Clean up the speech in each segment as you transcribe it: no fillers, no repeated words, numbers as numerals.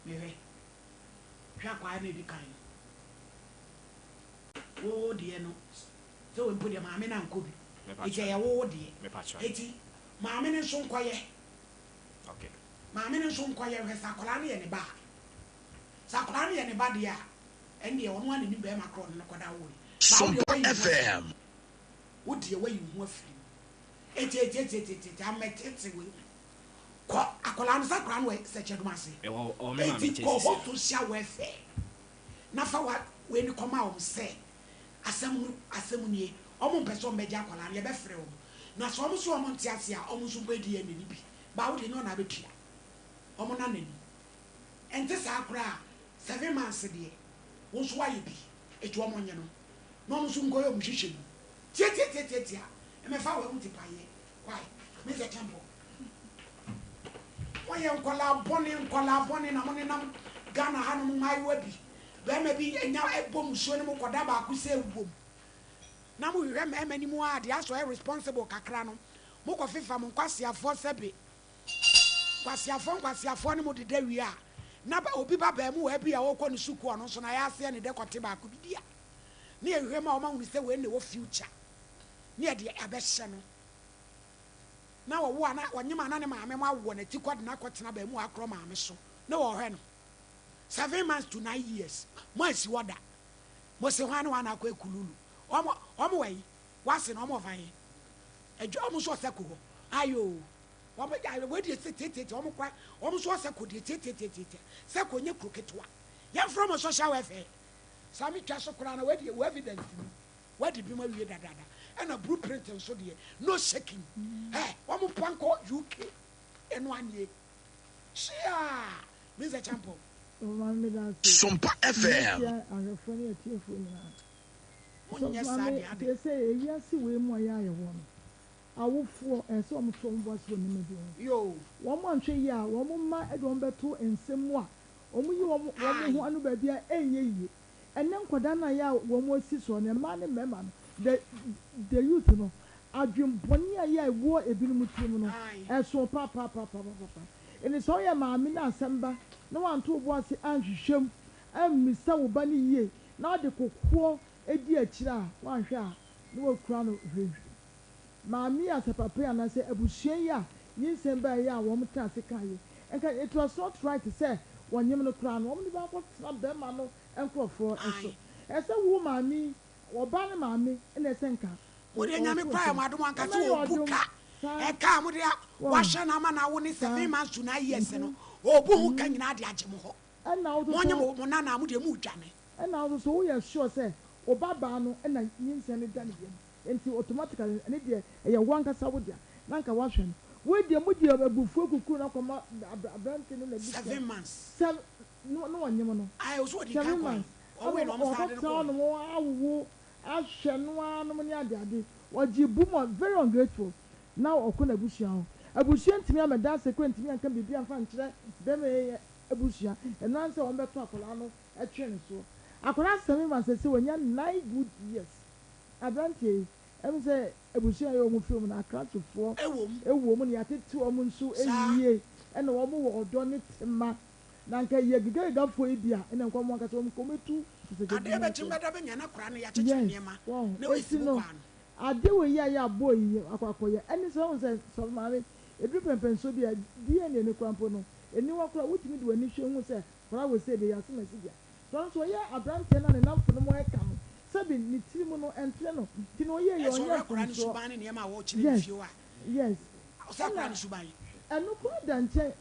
Mehwɛ. Hwɛ akwaa no a edi kan no. Wo deɛ no, sɛ wei mpo deɛ maame no ankɔ bi. Eti ɛyɛ wo deɛ. Eti maame no nso nkɔyɛ. Maame no nso nkɔyɛ hwɛ sɛ akwadaa no yɛ ne ba a. Sɛ akwadaa no yɛ ne ba deɛ a, ɛndeɛ ɔno ara na nim barima korɔ ɔne no kɔda woo no. Ba wo deɛ wayi wo ho afiri mu. Wo deɛ wayi wo ho afiri mu. Eti eti eti eti eti eti amɛtete wei ho. Kɔ akwadaa no sɛ akwadaa no wɔ sɛkyɛdom ase. Eti kɔ hɔ social welfare na fa wa wei no kɔma wɔn sɛ asɛm no asɛm nie. Wɔn mpɛ sɛ wɔn bɛgye akwadaa no yɛbɛfrɛ wɔn. Na sɛ wɔn nso wɔn nte aseɛ a wɔn nso nkɔyɛ DNA no bi. Ba wo deɛ nyɛ wɔn na abɛtua. Wɔn nana ni. Ɛnte saa koraa a 7 months deɛ wo nso woayɛ bi. Eti wɔn nye no na wɔn nso nkɔyɛ wɔn hwehwɛ mu. Tiatiatiatiatia mmɛfa wei ho tipaeɛ. Why? Me sɛ temple. Moyɛ nkwadaa bɔne, nkwadaa bɔne na monenam Ghana hanom mmaayewa bi, barima bi nya bɔ musuo ne mo kɔda baako sɛ wom na mohwehwɛ mmarima no mu a deɛ asɔ yɛ responsible kakra no mokɔ fefa mo nkwaseafoɔ sɛbe nkwaseafoɔ nkwaseafoɔ ne mo deda wie a na obi ba baamuwaa bi a ɔrekɔ ne sukuu ɔno nso na yɛ aseɛ ne dɛ kɔte baako bi di a ne yɛhwehwɛ ma wɔn ahunu sɛ wei na ɛwɔ future ne yɛde abɛhyɛ no na wɔwo a na ɔnyem a na ne maame mo awɔ n'ati kɔ de no akɔtena baamuwaa korɔ maame so ne wɔhwɛ no 7 months to 9 years mo ansi hɔ da. Mo se hwan ne hwan na akɔ ekululu wɔn wɔn wɔ yi wase na wɔn ɔfa yi adwa wɔn nso ɔsɛ ko hɔ ayo wɔn gya wɔn deɛ sɛ tietietie wɔn kora wɔn nso ɔsɛ ko deɛ tietietie sɛ ko nye kuro ketewa yɛn fura mo social welfare saa mi twa so koraa na wɔadi wɔ evidence ni wɔadi bi mo awie dadaada ɛna blueprint nso deɛ no shaking ɛ wɔn mpa nkɔ UK ɛno anie hyia mi nsɛ champɔ. Maame, meda ase. Sompa FM. Mekyia ahwɛfoɔ ne atiefoɔ nyinaa. Monyɛ Sɔfo saa maame, deɛ ade. tie sɛ ewiase wei mu a yɛ a yɛwɔ no, awofoɔ ɛsɛ sɛ wɔn to wɔn bo ase wɔ nneɛma bi ho. Wɔn anhwɛ yie a, wɔn mma de wɔn bɛto nsɛm mu a wɔn yi wɔn ho ano baabi a ɛnyɛ yie. Ɛnɛ nkwadaa no a yɛ a wɔn asi soɔ no, mmaa ne mmarima no, the youth no, adwembɔne a yɛ a ɛwɔ ebinom tirim no, ɛso papaapapapapa. Ɛnni sɛ ɔyɛ maame na asɛm ba na wanto wo bo ase anhwehwɛ mu ammisa wo ba no yie na ɔde kokoɔ edi akyire a, wanhwɛ a na wakura no hwehwɛ. Maame yi asɛ papa yi anaasɛ abusua yi a nyinsɛn baa yi a wɔn tena ase kaa yi, nka it was not right sɛ wɔnyem no koraa no, wɔn de ba akɔtena bɛrima no nkurɔfoɔ so. Ɛsɛ wo maame yi, ɔbaa ne maame ɛna ɛsɛ nka Mo de Nyame kura yɛ mo adom ankasa obu ka ɛka a mo de wahyɛ no ama no awo ne 7 months to 9 years no, obu ho ka nyinaa de agye mo hɔ. Ɛna mo nye mo nana mo deɛ mo dwane. Ɛna wo so woyɛ sure sɛ wo ba baa no ɛna nyinsɛn no da ne yam, nti automatically ɛne deɛ ɛyɛ wo ankasa wo dea na nka woahwɛ no. Wei deɛ mo deɛ abufuo kukuru no akɔma aberante no na 7 months. Seven no na ɔnyem no. Ayi o so ɔdi kan seven kɔ months ɔwɔ na ɔmo saa de no ɔkɔtena kɔ. hɔ nom awowo ahwɛ no ara nom ne ade ade, ɔgye bu mu, very ungrateful, na ɔkɔ n'abusua hɔ. Abusua ntumi amɛda ase kora, ntumi anka biribi amfa nkyerɛ bɛrima yi abusua. Ɛno ara sɛ wɔn bɛto akwadaa no ɛtwe ne soɔ. Akwadaa 7 months sɛ wɔnya 9 good years. Aberanteɛ yi ɛmu sɛ abusua yɛ wɔn firi mu na akrakyefoɔ ɛwɔ mu. Ɛwɔ mu na yɛatete wɔn nso Saa. Yie ɛna wɔn wɔ ɔdɔ ne tema na nka yɛ gigagigafoɔ yi bi a ɛna nkɔmɔ ankasa wɔn kɔn etu. Adeɛ bɛkye mbɛda bɛnya na koraa no yɛakyekyere nneɛma wɔn na eti esi mu no kwan no. Adeɛ wɔ yi a yɛ abɔ yi akɔ akɔyɛ ɛne sɛ wɔn sɛ sɔfo maame edu pɛmpɛnso bi a DNA ne kora mpo no eniwa kora wotumi de w'ani hwɛ hu sɛ kora wɔ se de yɛ asɛm asi dea sɛ nso ɔyɛ aberanteɛ na ne namfo no mo ɛka no sɛbi ne tiri mu no ɛntere no nti na ɔyɛ yɛ ɛsɛ ɔnyɛ ɔhwɛ koraa ne mfomsoɔ. Suban ne nneɛma a wɔrekyerɛ ne fie hɔ a ɔsɛ akora ne suban. Ɛno kora da nkyɛn.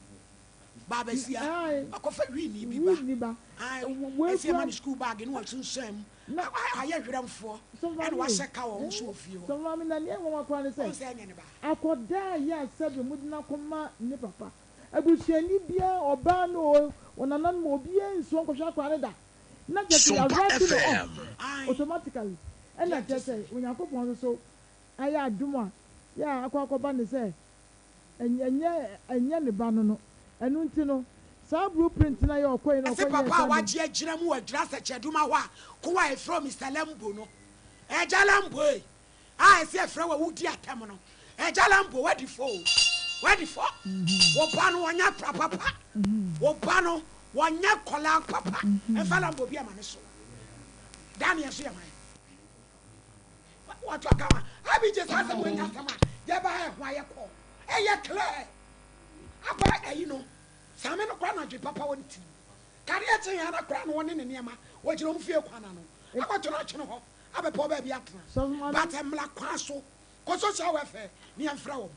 Baabasia akɔfa wini bi ba. Wini ba. Ɛsɛ ɛma ne school bag ne wɔsunsuan mu Na ayɛ hwerɛmfoɔ ɛna wahyɛ ka wɔ ho so wɔ fie hɔ. Sɔfo maame, na nea ɛnwanwa koraa ne ɔn sɛ sɛ ɛnyɛ ne ba. Akɔdaa yi a sɛbi mo de n'akɔma ne papa abusuani biara, ɔbaa no o, ɔnananom obiara nsuo nkɔhwɛ akwadaa no da na kyerɛ sɛ Sompa yɛawrite no FM. off automatically. Ɛna deɛ kyerɛ nte sɛ sɛ Onyankopɔn nso so ayɛ adom a yɛ a akɔ akɔba ne sɛ ɛnyɛ ne ba no. Ɛno nti no saa blueprint na yɛ ɔkɔ yi na ɛsɛ ɔkɔ yɛ papa a saa de wagye agyina mu wɔ adwira sɛkyɛduma hɔ a kowa a ɛfrɛ Mr Lambo no, ɛgya Lambo yi a ɛsɛ ɛfrɛ wɔ wodi atɛm no, ɛgya Lambo, wadi fɔ o, wadi fɔ. Wo ba no ɔnya pra papa, wo ba no. Wɔnyɛ akwadaa papa mfa Lambo bi ama ne so. Daniel nso yɛ hwan? Wɔto aka ma Abigye saa asɛm wei nyɛ asɛm a yɛba ha ɛho ayɛ kɔɔ. Ɛyɛ clear. Akɔ ayi no, Same no koraa na adwene papa wɔ ne tirim. Kadeɛ kye yɛn ara koraa na wɔne ne nneɛma wɔgyina wɔn fie kwan ano akɔto no atwene hɔ abɛpɛ baabi atena. But mmla kwan so kɔ social welfare ne yɛmfrɛ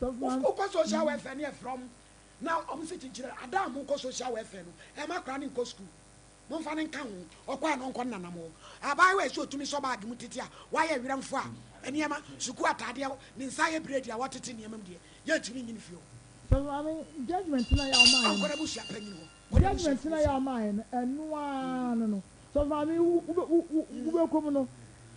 wɔn. Wokɔ social welfare ne yɛfrɛ wɔn na wɔn se kyinkyini ada a mokɔ social welfare no ɛmma akwadaa no nkɔ sukuu. Momfa no nka ho, ɔkɔ a na ɔnkɔ ne nanam hɔ. Abaayewa a ɛsɛ ɔtumi sɔ baage mu tete a wayɛ werɛmfo a nneɛma, sukuu ataadeɛ, ne nsa ayɛ bredi a watete nneɛma mu deɛ, yɛntumi nyi no fie hɔ. Sɔfo maame, judgement no a yɛ a ɔmaayɛ Ɔnkɔ no, n'abusua panyin hɔ. Kɔ n'abusua judgement no a yɛ a fie. ɔmaayɛ no, ɛno ara no no. Sɔfo maame, wo, wo, wo, wo, wobɛkɔ mu no,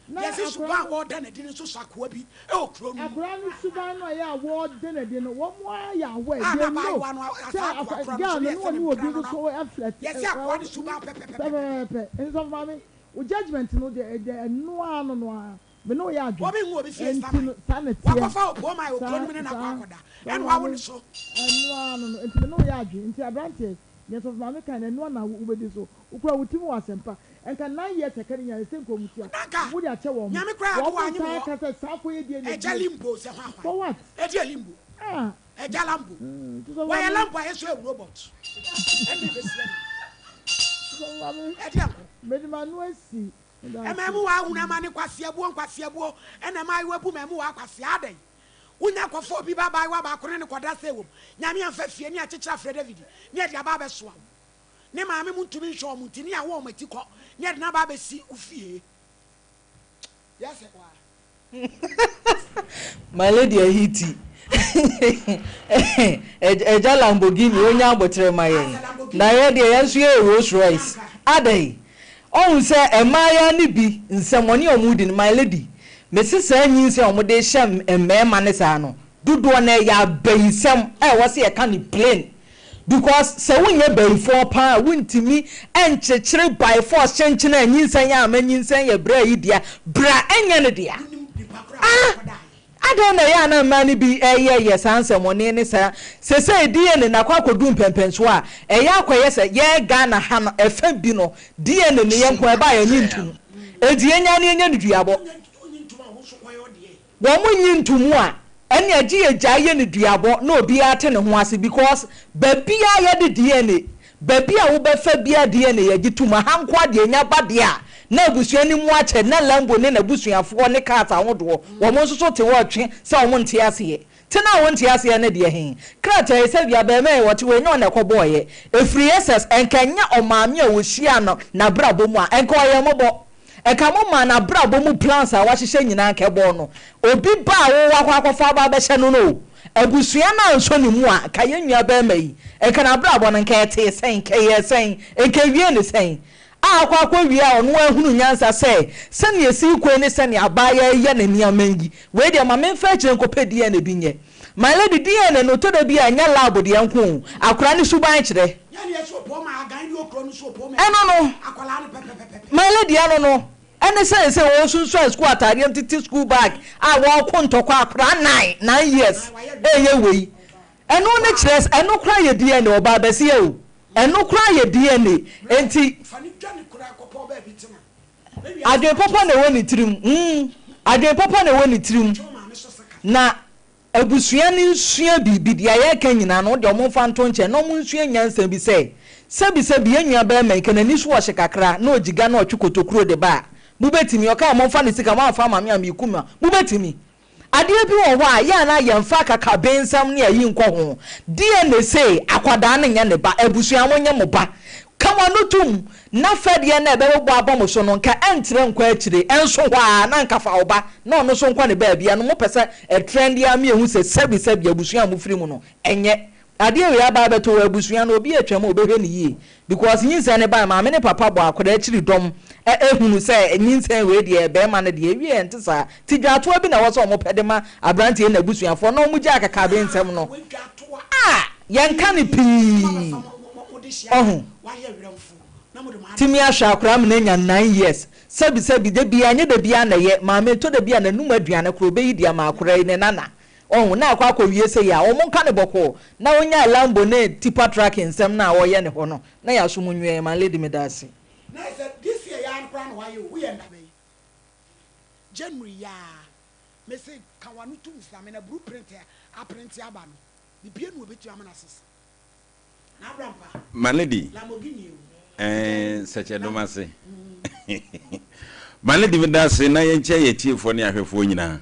na Yɛse akwadaa suban a no, wɔreda no adi no nso sɔ akoa bi wɔ kuro no mu. akwadaa no suban no a yɛ a wɔreda no adi no, wɔn ara yɛ aware, A they na know abaayewa no sɛ saa akoa akwa, korɔ no girl nso no, ne ne yɛse ne ɔne obi mpena no nso no. so aflirt, Yɛse ɛ, akoa ɛ, no suban pɛpɛpɛpɛpɛ. pɛpɛɛpɛ. Nti sɔfo maame, wo judgement no deɛ, deɛ ɛno ara no no ara. Me ne wo yɛ adwene. Obi nhu obi fie Ɛnti nsaman. no, saa na ɛteɛ. Wakɔfa opuo mae wɔ kuro Saa, no mu ne no akɔ saa, akɔda. sɔfo Ɛna wawo maame, ne so. ɛno ara no no. Nti me ne wo yɛ adwene. Nti aberanteɛ, nea sɔfo maame kae no, ɛno ara na wobɛdi so. Wo koraa wo tirim wɔ asɛmpa. Ɛnka 9 years ɛka no nyinaa, ɛsɛ nka wɔn tua. Na anka Wode akyɛ wɔn. Nyame koraa de Wɔn wanyem nsan hɔ. aka sɛ saa akɔyɛ DNA Agya bio. limbo sɛ hwan hwan. For what? Ɛdeɛ limbo. Ah. Agya lambo. Nti sɔfo Wɔyɛ maame. lambo a yɛsɔ yɛ robot. Ɛna ɛbɛsi ani. Sɔfo maame, Ɛdeɛ nko. mede m'ano asi. Meda ase. Mmamuwa ahunu amane nkwaseabuo nkwaseabuo ɛna mmaayewa bu mmamuwa akwasea adɛn wonya kɔfa obi ba abaayewa baako ne no kɔda sɛ ɛwom Nyame amfa fie ne akyekyere afrɛ David ne ɛde aba abɛsoa wo ne maame mo ntumi nhwɛ wɔn nti ne awɔ wɔn ati kɔ ne ɛde no aba abɛsi wo fie yɛsɛ waa. My lady ahiti Agya Lamborghini onya aboterɛ ma yɛn na yɛ deɛ yɛn nso yɛyɛ Rolls Royce adɛn ɔhu sɛ mmaayaa no bi nsɛmɔne a wɔn di no my lady mese saa nyinsɛn a wɔn de hyɛ mmarima ne saa no dodoɔ no ɛyɛ abayisɛm a ɛwɔ sɛ yɛka no plain Because sɛ wonyɛ bayifoɔ paa a wontumi nkyekyere by force kyenkyen a nyinsɛn a manyinsɛn yɛ bra yi dea, bra ɛnyɛ ne dea. Ah! Adɛn na ɛyɛ a na mmaa no bi yɛ yɛ saa nsɛmɔne ne saa, sesei DNA no akɔ akɔduru mpɛnpɛnsoɔ a ɛyɛ akɔyɛ sɛ yɛn Ghana ha no ɛfa bi no DNA no yɛn nko ɛba a yɛnye ntom, enti yɛnya no yɛnya no duabɔ. Wɔn nnye ntomu a, ɛnea gye yɛgyae yɛ no duabɔ na obiara te ne ho ase because baabiara yɛde DNA, baabi a wobɛfa biara DNA yɛgye tom, aha nkoa deɛ nya ba deɛ a na abusua no mu akyɛ, na Lambo ne n'abusuafoɔ ne cars ahodoɔ wɔn nso so te hɔ retwe sɛ wɔn nte aseɛ. Te no a wonte aseɛ no deɛ he? Krataa yi sɛdeɛ abarimaa yi ɔte hɔ yi ɛnyɛ ɔno na ɛkɔbɔeɛ, ɛfiri SS, ɛnka ɛnyɛ ɔmaame a ɔhyiaa no n'abrabɔ mu a, ɛnka ɔyɛ mmɔbɔ. Ɛka mo maa n'abrabɔ mu plans a wahyehyɛ nyinaa nka ɛbɔɔ no. Obi ba a wo wakɔ akɔfa aba abɛhyɛ no no o, abusua no ansɔ ne mu a, nka yɛn nua barima yi, nka n'abrabɔ no nka ɛtee sɛn, nka ɛyɛɛ sɛn, nka ɛwiee no sɛn? A akɔ akɔwie a ɔno ahunu nyansa sɛ, sɛnea ɛsi rekɔ yi ne sɛnea abaayewa yi yɛ ne nneɛma yi, wei deɛ ma memfa akyire nkɔpɛ DNA bi nyɛ. My lady DNA no tɔ da bi a ɛnyɛ lab deɛ nko o, akwadaa no suban kyerɛ. Ɛno no, my lady ɛno no, ɛne sɛ sɛ wɔresunsuan sukuu ataadeɛ mu tete school bag a wɔreko ntɔkwa akwadaa nine, 9 years ɛreyɛ wei. Ɛno ne kyerɛ sɛ ɛno koraa yɛ DNA ɔbaa bɛseɛ o, ɛno koraa yɛ DNA enti. Adwene papa na ɛwɔ ne tirim, adwene papa na ɛwɔ ne tirim na. Abusua no nsua biribi, deɛ yɛreka nyinaa no, wo deɛ wɔmfa nto nkyɛn na wɔnsua nyansa bi sɛ, sɛbisɛbi yɛn nua barima yi, nka n'ani so ɔhye kakra na ɔgyiga na ɔtwe kotokuro de ba a, mobɛtumi? Ɔka a momfa ne sika, moamfa amma me a meku mo a, mobɛtumi? Adeɛ bi wɔ hɔ a, yɛ a na yɛmfa akakabensɛm ne ayi nkɔ ho. DNA sei, akwadaa no nyɛ ne ba, abusua monyɛ mo ba. Ka mo ano tom, na fɛdeɛ no a ɛbɛbobɔ aba mo so no, nka ɛntrɛ nkɔ akyire, ɛnso hɔ ara na nka fa wo ba na ɔno nso nkɔ ne baabi. Ɛno mopɛ sɛ ɛtrɛnde ara ma yɛhu sɛ sɛbisɛbi abusua a mofiri mu no, ɛnyɛ. Adeɛ wei aba abɛto wɔ abusua no, obi atwam a ɔbɛhwɛ no yie because nyinsɛn no baeɛ, maame ne papa bɔ akwadaa akyiri dɔm hunu sɛ nyinsɛn wei deɛ barima no deɛ, ɛwie ɛnte saa. Nti dwaatoa bi na ɛwɔ sɛ wɔpɛ de ma aberanteɛ yi n'abusuafoɔ na wɔgyae akakabensɛm no. Ah! Yɛnka no pii. Ɔho. Tumi ahwɛ akwadaa ma no anya 9 years. Sɛbi sɛbi, da biara, nyɛ da biara na ɛyɛ. Maame, ɛtɔ da bi a n'anum aduane koraa ɔbɛyi de ama akwadaa yi ne nana. Ɔho, na akɔ akɔwie sei a, wɔn nka no bɔkɔɔ, na ɔnyae Lambo ne tipa truck nsɛm no a ɔyɛ ne hɔ no, na yɛaso mu nwiɛɛ. My lady, meda ase. Na sɛ this year yi ara koraa na wayɛ o, woyɛ nda bɛn? January yi ara, mese ka w'ano tom same na blue print a aprinte aba no, bibia ni obetumi ama no asesa. Na abrampa, My lady, Lamborghini o, eh, sɛkyɛ dom ase. My lady, meda ase na yɛnkyɛ yɛ tiefoɔ ne ahwɛfoɔ nyinaa.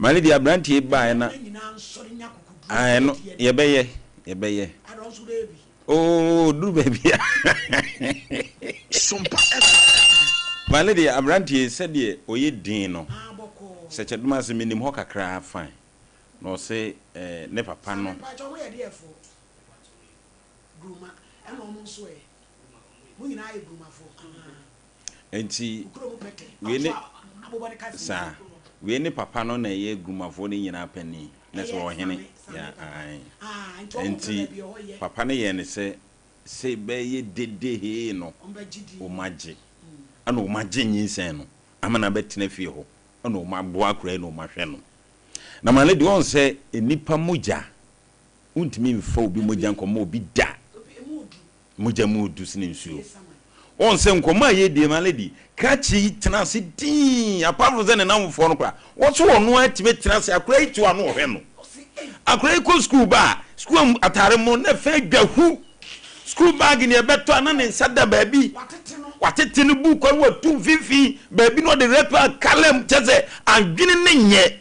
My lady, aberanteɛ yi baeɛ na Mmarima nyinaa nsɔre nya akokoduro Ah, ɛno, nkɔyɛ DNA. yɛbɛyɛ, yɛbɛyɛ. Ada wo nso wobɛyɛ bi. Oo, duru baabi a. Sompa FM. My lady, aberanteɛ yi sɛdeɛ ɔyɛ din no, Ah, bɔkɔɔ. sɛkyɛ dom ase menim hɔ kakraa fine. Na ɔse eh, ne papa Same no. mpakyɛw mo yɛ deɛfoɔ? Gruma, ɛna ɔmo nso ɛ? Mo nyinaa yɛ Grumafoɔ? Ahaa. Nti, Wo kurom pɛtɛ, wei ne, ɔso a abobɔ ne kasa yi. saa, wei ne papa no na ɛyɛ Grumafoɔ no nyinaa panin, na sɛ Ɛyɛ ɔhene, Same, Same ya, papa. ae. Ah, nti ɔmo pɛ Nti, baabi ɛhɔ yɛ. papa no yɛɛ ne sɛ, sei bɛyɛ dede hee no, Ɔmo bɛgye din. ɔmo agye. Ɛna ɔmo agye nyinsɛn no, ama no abɛtena fie hɔ, ɛna ɔmo aboa akwadaa yi na ɔmo ahwɛ no. Na maame deɛ ɔn sɛ nnipa mogya, wontumi mfa obi mogya nkɔma obi da. Mogya mu odu sene nsuo. Ɔn sɛ nkɔmɔ a yɛdie ma lady, krakye yi tena ase dinn, apart from sɛ ne namfoɔ no koraa, wɔso ɔno ara tumi tena ase, akwadaa yi te hɔ a na ɔhwɛ no. Akwadaa yi kɔ sukuu ba a, sukuu atare mo na fɛ dwa hu. Sukuu bag ne ɛbɛtɔ a na ne nsa da baabi. Watete no book no watu mfimfini baabi na ɔde rɛpa kalam kyɛ sɛ adwene ne nyɛ.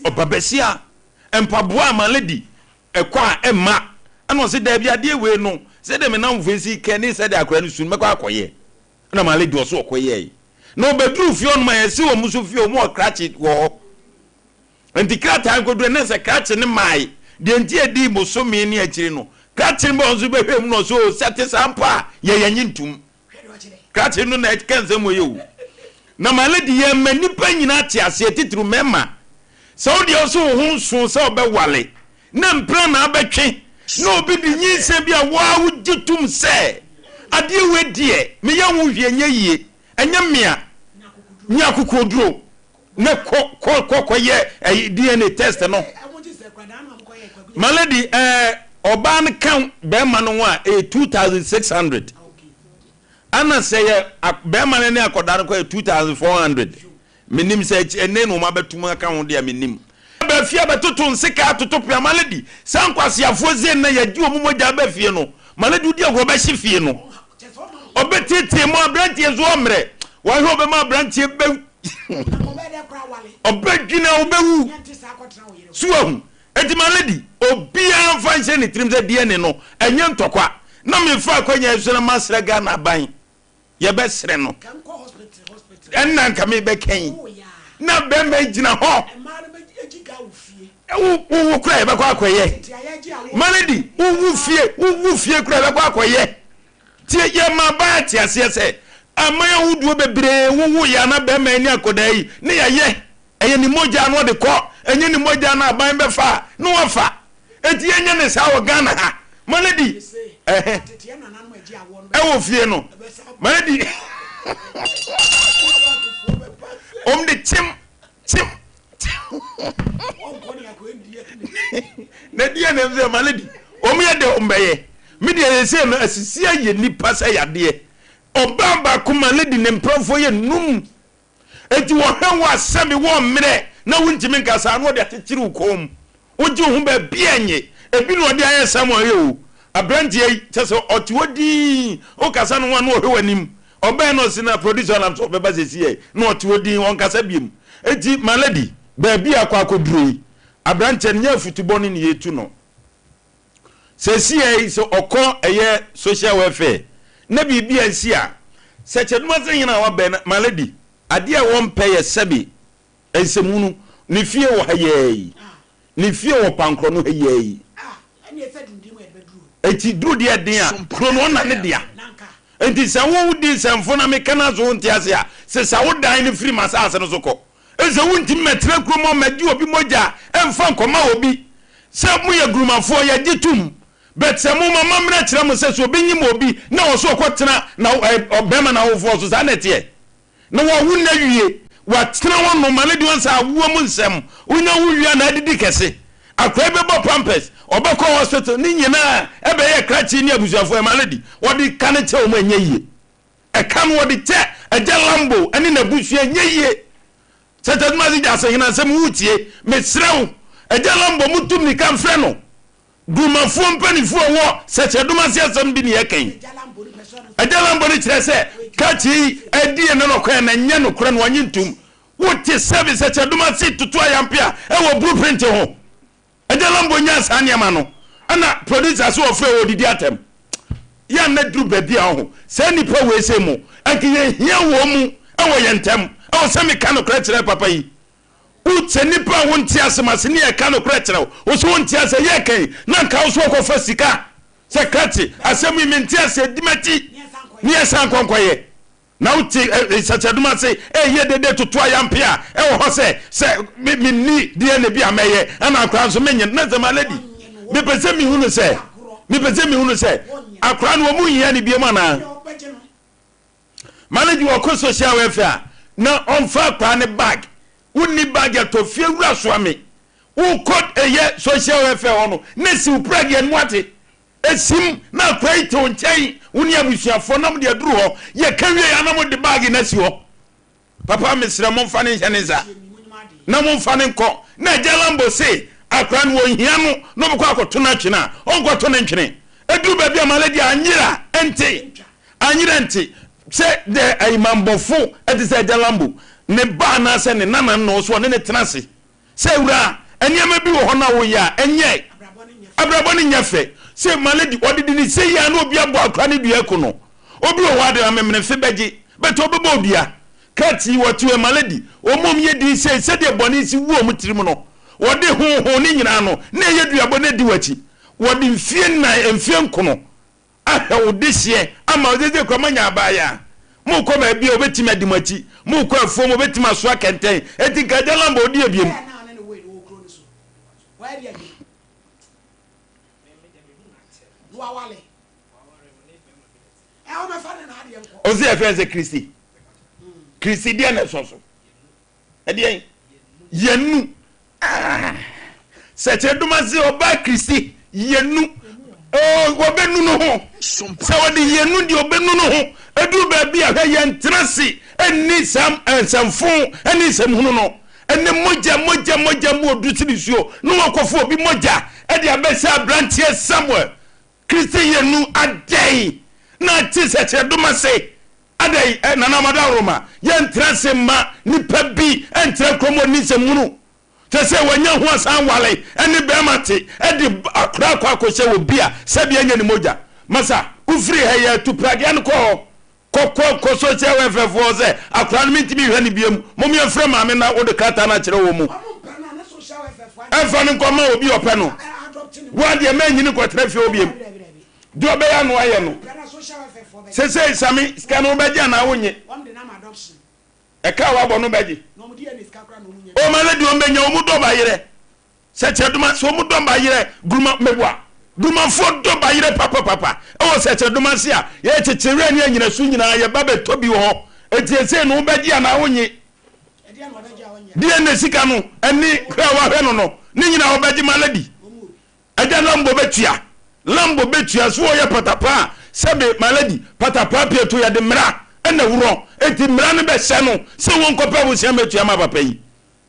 Ɔba bɛsia mpaboa a ma lady ɛkɔ a ɛmma. Ɛna ɔse daabi adeɛ wei no sɛdeɛ me namfo yi si kɛ ne sɛdeɛ akwadaa no su no mɛkɔ akɔyɛ. Ɛna ma lady ɔso ɔkɔyɛe. Na ɔbɛduru fie hɔnom a yɛse wɔn nso fie wɔn wɔ krakye wɔ hɔ. Nti krataa nkodu ɛnɛ sɛ krakye ne mae deɛ nti ɛdii bosome ne akyiri no krakye no bɛ nso bɛhwɛ mu na ɔsɛ o sɛ te saa mpo a yɛ yɛnye ntum krakye no na ɛka nsɛm wɔ yɛ o na ma lady yɛ ma nipa nyinaa te aseɛ titiriw mɛma sɛ wo deɛ ɔsɛ wo ho nso sɛ ɔbɛwale na mpira na abɛtwe na obi de nyinsɛn bi a waa wogye tom sɛ adeɛ wei deɛ meyɛ ho hwee nyɛ yie ɛnyɛ mmea nya akokoduro na kɔ kɔ kɔ kɔ yɛ ɛyi DNA test no. My lady ɛɛ ɔbaa no ka bɛrima no ho a ɛyɛ 2600 ɛna sɛ yɛ bɛrima no ne akɔdaa no kɔ yɛ 2400 menim sɛ ɛnɛ na wɔn abɛtum aka ho deɛ menim. Ba fie abɛtoto nseka atoto pea my lady saa nkwaseafoɔ sei na yɛgye wɔn mogya aba fie no my lady wodi agorɔ bɛhye fie no ɔbɛtetee mu aberanteɛ nso ɔmmerɛ wahwɛ ɔbɛma aberanteɛ bɛ ɔbɛdwene a ɔbɛwu so wahu eti my lady obiara nfa nhyɛ ne tirim sɛ DNA no ɛnyɛ ntɔkwa na mefa akwanya yi so na masrɛ Ghana aban yɛbɛsrɛ no ɛnna nka mebɛka yi na bɛrima gyina hɔ wowo kora yɛbɛkɔ akɔyɛ my lady wowu fie wowu fie kora yɛbɛkɔ akɔyɛ tie yɛ ma baa te aseɛ sɛ aman ahodoɔ bebree wowo yɛ ana bɛrima ani akɔdaa yi ne yɛyɛ ɛyɛ ne mogya no ɔde kɔ ɛnyɛ ne mogya no aban bɛfa a na wafa eti yɛnyɛ ne saa wɔ Ghana ha my lady ɛhɛ ɛwɔ fie no my lady ɔm de kyem kyem na deɛ na ɛsɛ my lady ɔm yɛ dɛ ɔm bɛyɛ me deɛ yɛ sɛ no asisi ayɛ nipa sɛ yadeɛ ɔbaa baako my lady ne mprɛfoɔ yɛ num Enti wɔhwɛ wo a sɛbe wɔ mmerɛ na wontumi nkasa a na wɔde akyekyere wo kɔn mu. Wogye wo ho baabi a ɛnye. Ebi na ɔde ayɛ Samuel yɛ o. Aberanteɛ yi, kyerɛ sɛ ɔte hɔ dinn, wokasa ne ho a na ɔhwɛ w'anim. Ɔbɛn na ɔse na producer nam sɛ ɔbɛba seesei na ɔte hɔ dinn, ɔnkasa biom. Enti my lady, baabi a akɔ akɔduro yi, aberanteɛ no nyɛ afutubɔne na yɛretu no. Seesei sɛ ɔkɔ ɛyɛ social welfare na biribi ansi a, sɛ Kyɛdumase hene a wabɛn no, my lady, adeɛ a wɔmpɛ yɛ sɛbe nsɛmhunu, ne fie wɔ ha yiaa yi, ne fie wɔ Pankorɔ no ha yiaa yi. Enti duru deɛ ɛden a, kuro no ɔna ne dea. Enti sɛ wo di nsɛmfo na meka no aso wonte ase a, sesa wo dan no firi m'asase no so kɔ. Sɛ wontumi mmɛtena kurom hɔ mmɛgye obi mogya mfa nkɔma obi sɛ moyɛ gurumafoɔ yɛgye tom but sɛ mo mamammerɛ kyerɛ mo sɛ sɛ obi nyim obi na ɔso ɔkɔtena na ɔbɛrima n'awofoɔ so saa na ɛteɛ na wawo no awie. Watena hɔ nom ma no de wɔn sɛ awoɔ mu nsɛm. Wonya wo wie a na adidi kɛse. Akwadaa yi bɛbɔ pampers, ɔbɛkɔ hospital, ne nyinaa ɛbɛyɛ krakye ne abusuafoɔ ɛma no di. Wɔde ka no kyɛ wɔn ɛnyɛ yie. Ɛka no wɔde kyɛ Agya Lambo ne n'abusua ɛnyɛ yie. Sɛ Tatumasi Gyasehene asɛm woretie, mesrɛ wo, Agya Lambo motu mmirika mfrɛ no. Gumafoɔ mpaninfoɔ a ɛwɔ sɛkyɛdom ase asɛm bi ne yɛka yi. Agya Lambo no kyerɛ sɛ krakye yi adi ɛne nɔkwaɛ na ɛnyɛ nokorɛ na ɔnye ntom. Wote sɛbe sɛkyɛdom ase toto ayampe a ɛwɔ blueprint ho. Agya Lambo nyaa saa nneɛma no ɛna producer so ɔfrɛ ɔdidi atɛm. Yɛ a na duru baabi a ɔho saa nnipa wei sei mo anka yɛhia wɔn mu ɛwɔ yɛn ntɛm. Ɛwɔ sɛ meka nokorɛ kyerɛ papa yi. Wo sɛ nipa a wonte asem ase ne yɛka nokorɛ kyerɛ wo, wo so wonte aseɛ, yɛ kɛn na nka wo so ɔkɔfa sika sɛ krakye asɛm yi mente aseɛ di makyi ne yɛ san kɔ nkɔyɛ na wote nsɛkyɛdom ase ɛyɛ dede toto ayampe a ɛwɔ hɔ sɛ sɛ me menni DNA bi a mɛyɛ ɛna akora nso menye na sɛ ma lady mepɛ sɛ mehunu sɛ mepɛ sɛ mehunu sɛ akora no wɔn nhia ne biam anaa. Manage ɔkɔ social welfare a na ɔmfa akwadaa ne bag wonni bag a tɔ fie wura soa me wokɔ ɛyɛ social welfare hɔ no na siw prɛgeɛ no ate esim na akwadaa yi te wo nkyɛn wo ne abusuafoɔ na mo de aduru hɔ yɛka wie a na mo de bag no asi hɔ. Papa mesrɛ momfa no nhyɛ ne nsa na momfa no nkɔ na agya Lambo se akora no wɔnhia no na ɔbɛkɔ akɔto no atwene a ɔnkɔto no ntwene ɛduru baabi a malady anyera nte anyera nte sɛ dɛ ayimanbɔfo ɛte sɛ agya Lambo ne ba anaasɛ ne nana no na ɔso ɔne ne tena ase Sɛ awuraa, nneɛma bi wɔ hɔ na woyɛ a, ɛnyɛ. Abrabɔ no nyɛ fɛ. Sɛ malady, ɔde de ne sei a na obi abɔ akora ne dua aku no. Obi wɔ hɔ a de amemenemfe bɛgye, but ɔbɛbɔ odua. Kat yi, wɔte hɔ, malady, wɔn a wɔyɛ din sei, sɛdeɛ bɔne si wu wɔn tirim no, wɔde honhon ne nyinaa no, na ɛyɛ duabɔ na ɛdi w'akyi. Wɔde mfie nnan, mfie nkono ahwɛ wo dehyeɛ ama wo seesei koraa moanya abaayaa morekɔ baabi a wɔbɛtumi adi mo akyi morekɔ afuom wɔbɛtumi asoa kɛntɛn enti nka agya Lamba ɔdi abiem. Ɔsi yɛfrɛ no sɛ Kristi Kristi deɛ na ɛsɔ so. Ɛdeɛn? Yɛnu. Ah! Sɛkyerɛdoma se ɔbaa Kristi yɛnu. Oh, wɔbɛnu no ho. Sɛ wɔde yɛnu deɛ ɔbɛnu no ho. Ɛduru baabi a hwɛ yɛntena se ɛnni saa nsɛmfo ne nsɛmhunu no. Ɛnɛ mogya, mogya, mogya mu odu sene nsuo na wɔkɔfo obi mogya ɛde abɛhyɛ aberanteɛ Samuel Kristi yɛnu adɛn na ate sɛkyerɛdoma se Adɛn ɛ, Nana Madaworoma, yɛntra ase mma nipa bi ntra kurom hɔ nni nsɛmhunu te sɛ wanya ho asan wale ne bɛrima te de akora akɔ akɔhyɛ obi a sɛbi ɛnyɛ ne mogya. Masa, wofiri ha yi a, tu pragea no kɔ hɔ. Kɔ kɔ kɔ social welfare foɔ hɔ sɛ akora no mentumi nhwɛ no biom, mom yɛmfrɛ maame na wode krataa no akyerɛ wɔn mu. Ɛmfa no nkɔma obi a ɔpɛ no. Wo ara deɛ mɛnyini nkɔtena fie hɔ biom. Deɛ ɔbɛyɛ ano ayɛ no. Sesei Sami sika no wobɛgye anaa wonnye? Ɛka a wabɔ no wobɛgye? O ma lady wɔn bɛnya wɔn dɔ ba yerɛ sɛkyerɛdoma sɛ wɔn dɔ ba yerɛ guruma meboa gurumafoɔ dɔ ba yerɛ papapapa ɛwɔ sɛkyerɛdoma ase a yɛkyekye werɛ ne anyinaso nyinaa yɛba bɛtɔ bi wɔ hɔ eti esei no wobɛgye anaa wonnye? DNA sika no ɛne hwɛ a wahwɛ no no ne nyinaa wobɛgye ma lady? Agya Lambo bɛtua, Lambo bɛtua, so ɔyɛ patapaa a, sɛbe my lady, patapaa pieto yɛde mmara na ɛworɔ, enti mmara no bɛhyɛ no sɛ wɔnkɔpɛ abosea mmɛtua ma papa yi.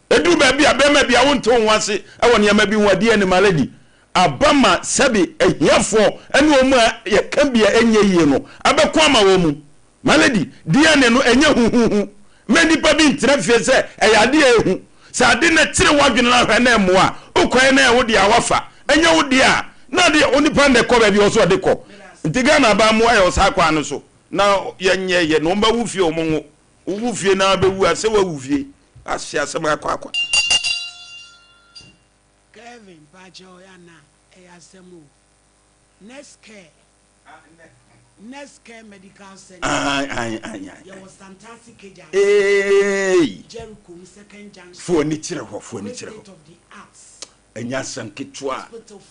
Ɛduru baabi a, bɛrima bi a wonte wo ho ase wɔ nneɛma bi ho a, DNA my lady, aba ma sɛbe ahiafoɔ ne wɔn a yɛka bi a ɛnyɛ yie no abɛko ama wɔn mu. My lady, DNA no ɛnyɛ huhuhu. Mma nnipa bi ntena fie sɛ ɛyɛ ade a ɛyɛ hu. Sɛ ade no kyere w'adwene na hwɛ na ɛmmoa a, wokɔɛ na ɛyɛ wo deɛ a woafa. Ɛnyɛ wo deɛ a, na adeɛ onipa no na ɛkɔ baabi a ɔwɔ sɛ ɔde kɔ. Nti Ghana aban mmoa yɛ wɔ saa kwan no so na yɛnyɛ yɛ na wɔn bɛwo fie a wɔn nwo. Wowo fie na wabɛwu a sɛ woawu fie. Ahye asɛm akɔ akwa. Kevin mpakyɛw yɛ ana ɛyɛ asɛm o next care Next Care Medical Center, Ae, ae, ae, ae. yɛwɔ Santase Kegya ase, Eei! Jericho mu Second Junction, Fo ani kyerɛ hɔ, fo ani Great kyerɛ hɔ. State of the Arts Ɛnyɛ asɛm ketewa. Hospital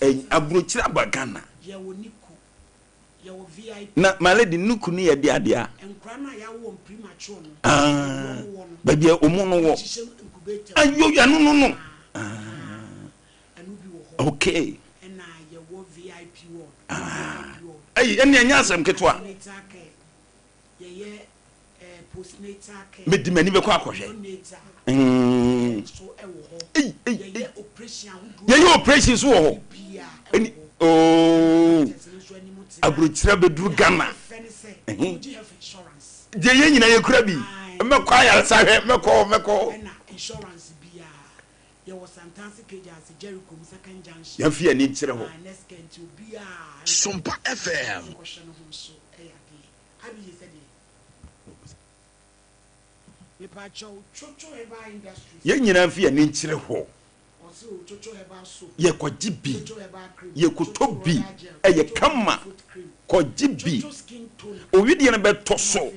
Ɛny fɛfɛfɛfɛfɛ. aburokyire aba Ghana. Yɛwɔ NICU, Na my lady nuku no yɛ dea dea. Ah, baabi a ɔmu no wɔ. Ayo ɛno no no. Ah, okay. Ah, ɛyi ɛne ɛnyɛ asɛm ketewa. Mede m'ani bɛkɔ akɔhwɛ. Mm. Ei, ei, ei. Yɛyɛ operation so wɔ hɔ. Ɛni ooo. Aburokyerɛ bɛduru Ghana. Deɛ yɛn nyinaa yɛkura bi. Mɛkɔ ayaresa hwɛ, mɛkɔ hɔ, mɛkɔ hɔ. Yɛmfa yɛn ani nkyerɛ hɔ. Sompa FM. Yɛn nyinaa mfa yɛn ani nkyerɛ hɔ. Yɛkɔgye bi, yɛkɔtɔ bi, ɛyɛ kama. Kɔgye bi. Owideɛ no bɛtɔ so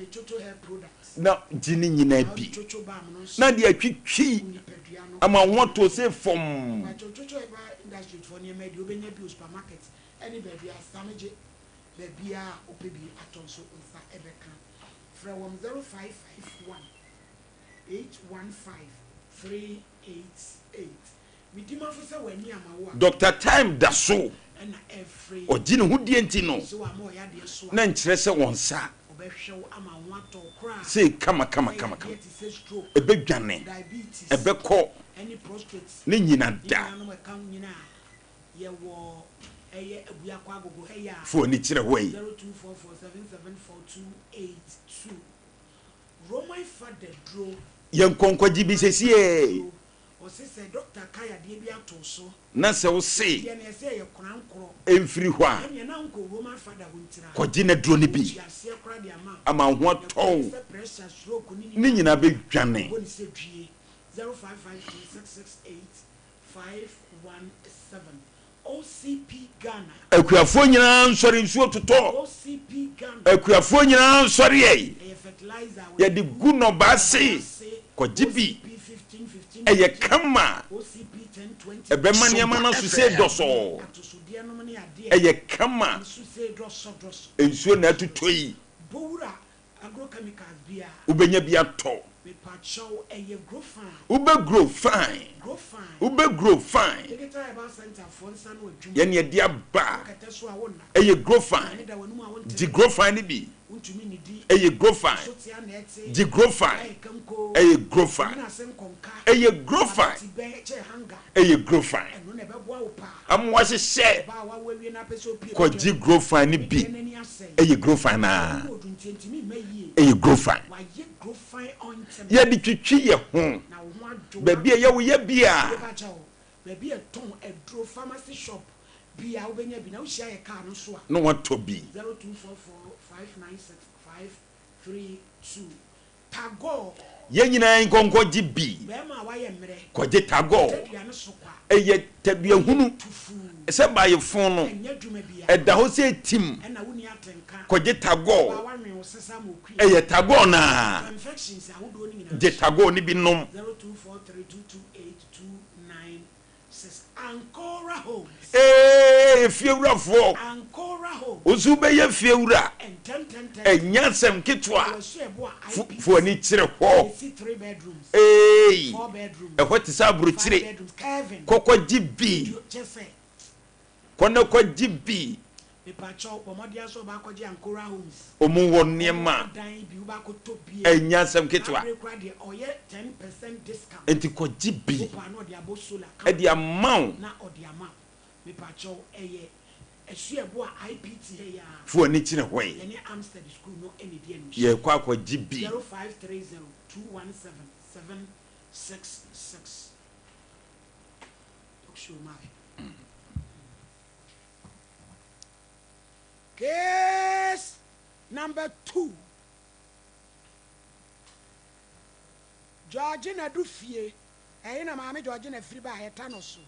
na gye ne nyinaa bi na de atwitwi ama ho atɔ sɛ fam. Baabiara a wopɛ bi atɔ nso wo nsa bɛka. Frɛ wɔn 0551 815 388. Medi mafo sɛ w'ani ama wo a. Doctor Time da so Ɛna ɛfre. ɔgye ne ho die nti no Sɛ wama ɔyadeɛ so a. na nkyerɛ sɛ wɔn nsa Ɔbɛhwɛ wo ama wo ho atɔ wo koraa. sei kama kama Sɛ kama kama yadeɛ te sɛ stroke, ɛbɛdwane diabetes, ɛbɛkɔ ɛne prostate ne nyina ne da. nyinaa nom ɛka ho nyinaa. Yɛwɔ ɛyɛ Abuakwa Agogo ha yi a. Fa w'ani kyerɛ hɔ yi. 0244774282 Roman fada duro. Yɛnkɔ nkɔgye bi sesiee. Duro. Ɔse sɛ doctor ka yadeɛ bi ato wo so. Na sɛ wo se. Yadeɛ no ɛsɛ ɛyɛ korankorɔ. Ɛmfiri hɔ a. Ɛneɛ na wonkɔ Roman fada hɔ ntira. Kɔgye n'aduro no bi. Ɔtua aseɛ koraa de ama wo. Ama wo ho atɔ Na wo. kwan sɛ pressure, stroke ne Ne ne nyinaa nyinaa. bɛdwane. Bɔ ne sɛ due. 05536685 517 OCP Ghana. Akuafoɔ nyinaa nsɔre nsuo totɔ. OCP Ghana. Akuafoɔ nyinaa nsɔre ɛi. Ɛyɛ fertilizer a Yɛde wɔde gu gu nnɔbaa nnɔbaa ase. ase. Kɔgye bi. OCP 15 15 Ɛyɛ 15. kama. OCP 10 20 Ɛbɛma 20. nneɛma Sompa no aso sei FM. dɔsɔɔ. Atosodeɛ nom ne adeɛ. Ɛyɛ kama. Nso sei dɔsɔ dɔsɔ. Nsuo na atotɔ yi. Bowura Agrochemicals bia. Wobɛnya bi atɔ. Mepakyɛw ɛyɛ Grofine. Wobɛ grow fine. Grofine. Wobɛ grow fine. Digital Herbal Centre foɔ nsa ano adwuma. Yɛne ɛde aba. Wo kɛtɛ so a wo nna. Ɛyɛ Grofine. Maame da w'anum a wo nte. Gye Grofine no bi. Wontumi nnidi. Ɛyɛ Grofine. Wo so te a na ɛte. Gye Grofine. Wayɛ kanko. Ɛyɛ Grofine. Wonyina ase nkɔnka. Ɛyɛ Grofine. W'abati bɛn kyɛ hunger. Ɛyɛ Grofine. Ɛno na ɛbɛboa wo paa. Ama wahyehyɛ. Ɔbaa a wawo awie na apɛ sɛ opue Kɔgye badwam. Grofine no Ne bi. deɛ n'ani asɛe. Ɛyɛ Grofine aa. Ɔno odwo nti ɛntumi mma yie. Ɛyɛ Grofine. Wayɛ Grofine ointment. Yɛde twitwi yɛ ho. Na wo ho adwo Baabi a ɛyɛ wo ya biaa. Mepa kyɛw, baabi a ɛtɔn aduro, pharmacy shop, biaa wobɛnya bi. Na wohyia yɛ car no nso a. Na watɔ bi. 0244 596 532. Tagore. Yɛn nyinaa nkɔ nkɔgye bi. Barima a wayɛ mmerɛ. Kɔgye Tagore. Tadua no so kwa. Ɛyɛ tadua hunu. Woyɛ tufuu. Sɛ baayɛ fon no. Ɛnyɛ adwuma biara. Ɛda hɔ sɛ tim. Ɛna wonni atenka. Kɔgye Tagore. Ɔbaa wanwen wo sesa ama okua. Ɛyɛ Tagore no ara. Fa infections ahodoɔ no nyinaa Gye so. Tagore no bi nom. 0243 228 29. Sis Ancora Homes. Ee, efiewurafoɔ, Ancora Homes. wo nso wobɛyɛ fiewura. Ntɛmntɛmntɛm. Ɛnyɛ asɛm ketewa. Ɛwɔ Asuɛbo a Fo, IPC. fa w'ani kyerɛ hɔ. Yɛsi three bedrooms. Eei, Four bedrooms. ɛhɔ te sɛ Five aburokyire. bedrooms. Kevin. Kɔ kɔgye bi. Du, kyɛ sɛ. Kɔ na kɔgye bi. Mepakyɛw, bɔ mmɔden ara sɛ wobɛakɔgye Ancora Homes. Wɔn wɔ Wɔn nneɛma. adan bi, wobɛakɔtɔ bi. Ɛnyɛ asɛm ketewa. Saa bere koraa deɛ, ɔyɛ 10% discount. Enti kɔgye bi. Wopɛ a na ɔde abɔ solar kama. De ama wo. Na ɔde ama wo. Mepakyɛw, ɛyɛ Asuɛbo a IPT ha yi ara. Fa w'ani kyerɛ hɔ yi. Yɛne Amstead School no na ɛdi animhyɛ. Yɛrekɔ akɔgye bi. 0530 217 766. Talk show my. Case number two. Georgina du fie. Ɛhe na maame Georgina firi baeɛ? Tano so.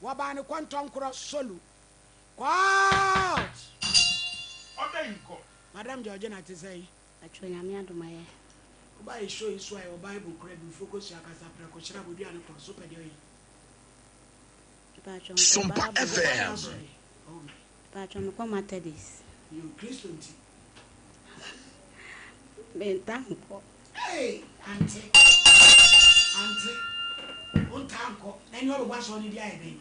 Wɔbaa no kɔntɔnkorɔ solo. Court! Order in court. Madam Georgina te sɛn? Atwerɛ Nyame adom ayɛ. Woba yɛ show yi so a yɛwɔ bible kura bi mfo kosua kasa prɛko hyerɛ abodua ne korɔ so pɛ deɛ ɔyɛ. Mpaatwɔ mekɔ Sompa bible. FM. Wokɔ asɔre? Oh. Mpaatwɔ mekɔ Methodist. Yoo, Kristo nti. Mentaa nkɔ. Hey, ante. Ante. Wontaa nkɔ. Na ɛne ɔbɛbɔ asɔre no di ayɛ dɛn?